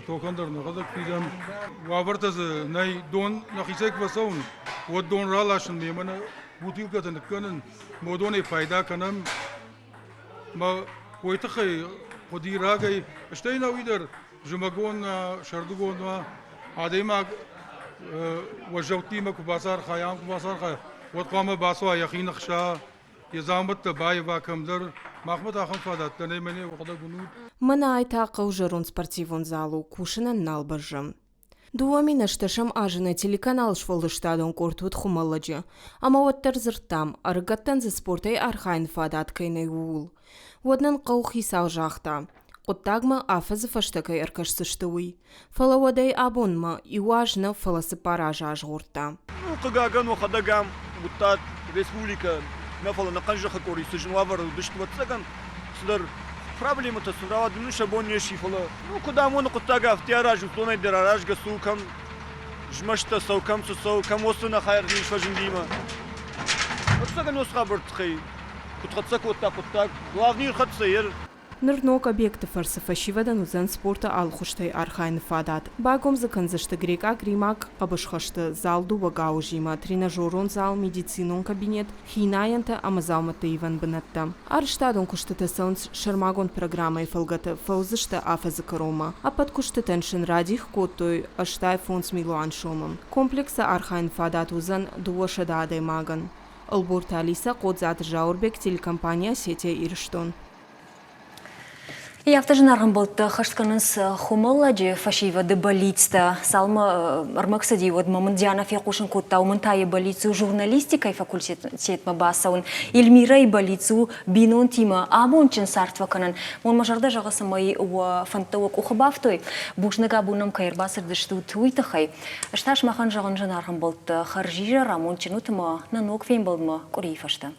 токӕн дӕр нӕхӕдӕг фидӕм. Уавӕртӕ дзы нӕй. Дон нӕхицӕй куы фӕцӕуын, уӕд дон раласын мемӕ нӕ бутылкӕтӕ ныккӕнын, модонӕй пайда кӕнӕм. Мӕ уой тыххӕй хъуыди рагӕй, стӕй нӕуи дӕр зымӕгон, сӕрдыгон уа, адӕймаг уӕззӕуттимӕ куы бацархайа, ам куы бацархайа, уӕд хъуамӕ бацуа йӕхи ныхса, йӕ дзаумӕттӕ баива кӕмдӕр. Махмӕ та ахӕм фадӕттӕ нӕй, мӕнӕ уӕхӕдӕг уынут. Мӕнӕ ай та хъӕузӕронд спортивон зал у, кусынӕн нал бӕззы. 2008 азы нӕ телеканал сфӕлдыстадон къорд уыд Хуымӕллӕджы. Ӕмӕ уӕддӕр дзырдтам, ӕрыгӕттӕн дзы спортӕй архайыны фадат кӕй нӕй, ууыл. Уӕд нын хъӕуыхицау загъта, хъуыддагмӕ афӕдзы фӕстӕ кӕй ӕркӕсдзысты, уый. Фӕлӕ уӕдӕй абонмӕ иу аз нӕ, фӕлӕ цыппар азы азгъордта. Ну, хъыгагӕн, уӕхӕдӕг ам уыдтат республикӕ нӕ, фӕлӕ ӕнӕхъӕн зӕххы къори цы зын уавӕры уыдысты, ӕвӕццӕгӕн, цыдӕр проблемӕтӕ сын рауад, уый сӕ бон не сси, фӕлӕ ну, куыд амоны хъуыддаг, афтӕ аразут, уыдонӕй дӕр аразгӕ цы у, кӕм змӕсттӕ цӕуы, кӕм цы цӕуы, кӕм уыцы ӕнӕхайырниз фӕзындимӕ. Ӕвӕццӕгӕн, уыцы хабӕртты тыххӕй куыд хӕццӕ кодта хъуыддаг, главный ӕрхӕццӕ ер. Ныр ног объекты фӕрцы фӕсивӕдӕн уыдзӕн спорты алыхуызтӕй архайыны фадат. Байгом дзы кӕндзысты грекъаг-римаг хъӕбысхӕсты зал дыууӕ гауызимӕ, тренажерон зал, медицинон кабинет, хинайӕнтӕ ӕмӕ дзаумӕтты ивӕн бынӕттӕ. Арӕзтадон куыстытӕ цӕуынц сӕрмагонд программӕйы фӕлгӕты, фӕуыдзысты афӕдзы кӕронмӕ. Ӕппӕт куыстытӕн сын радих кодтой 85 милуан сомы. Комплексы архайыны фадат уыдзӕн 200 адӕймагӕн. Ӕлборты Алисӕ, Хъодзаты Зауырбег, телекомпани «Осетия-Ирыстон». Йӕ афтӕ зынаргъ ӕмбӕлттӕ ӕххӕст кӕнынц Хуымӕллӕджы фӕсивӕды бӕллицтӕ. Цалынмӕ ӕрмӕг цыди, уӕдмӕ мын Диана фехъусын кодта, уымӕн та йӕ бӕллиц у журналистикӕйы факультетмӕ бацӕуын. Эльмирӕйы бӕллиц у бинонтимӕ амондджын цард фӕкӕнын. Мон мӕ зӕрдӕ зӕгъы, цӕмӕй уӕ фӕндтӕ уӕ къухы бафтой. Бузныг абон нӕм кӕй ӕрбацыдыстут, уый тыххӕй. Ӕз та сымахӕн зӕгъын зынаргъ ӕмбӕлттӕ, хӕрзизӕр амондджын ут ӕмӕ нӕ ног фембӕлдмӕ къуырийы фӕстӕ.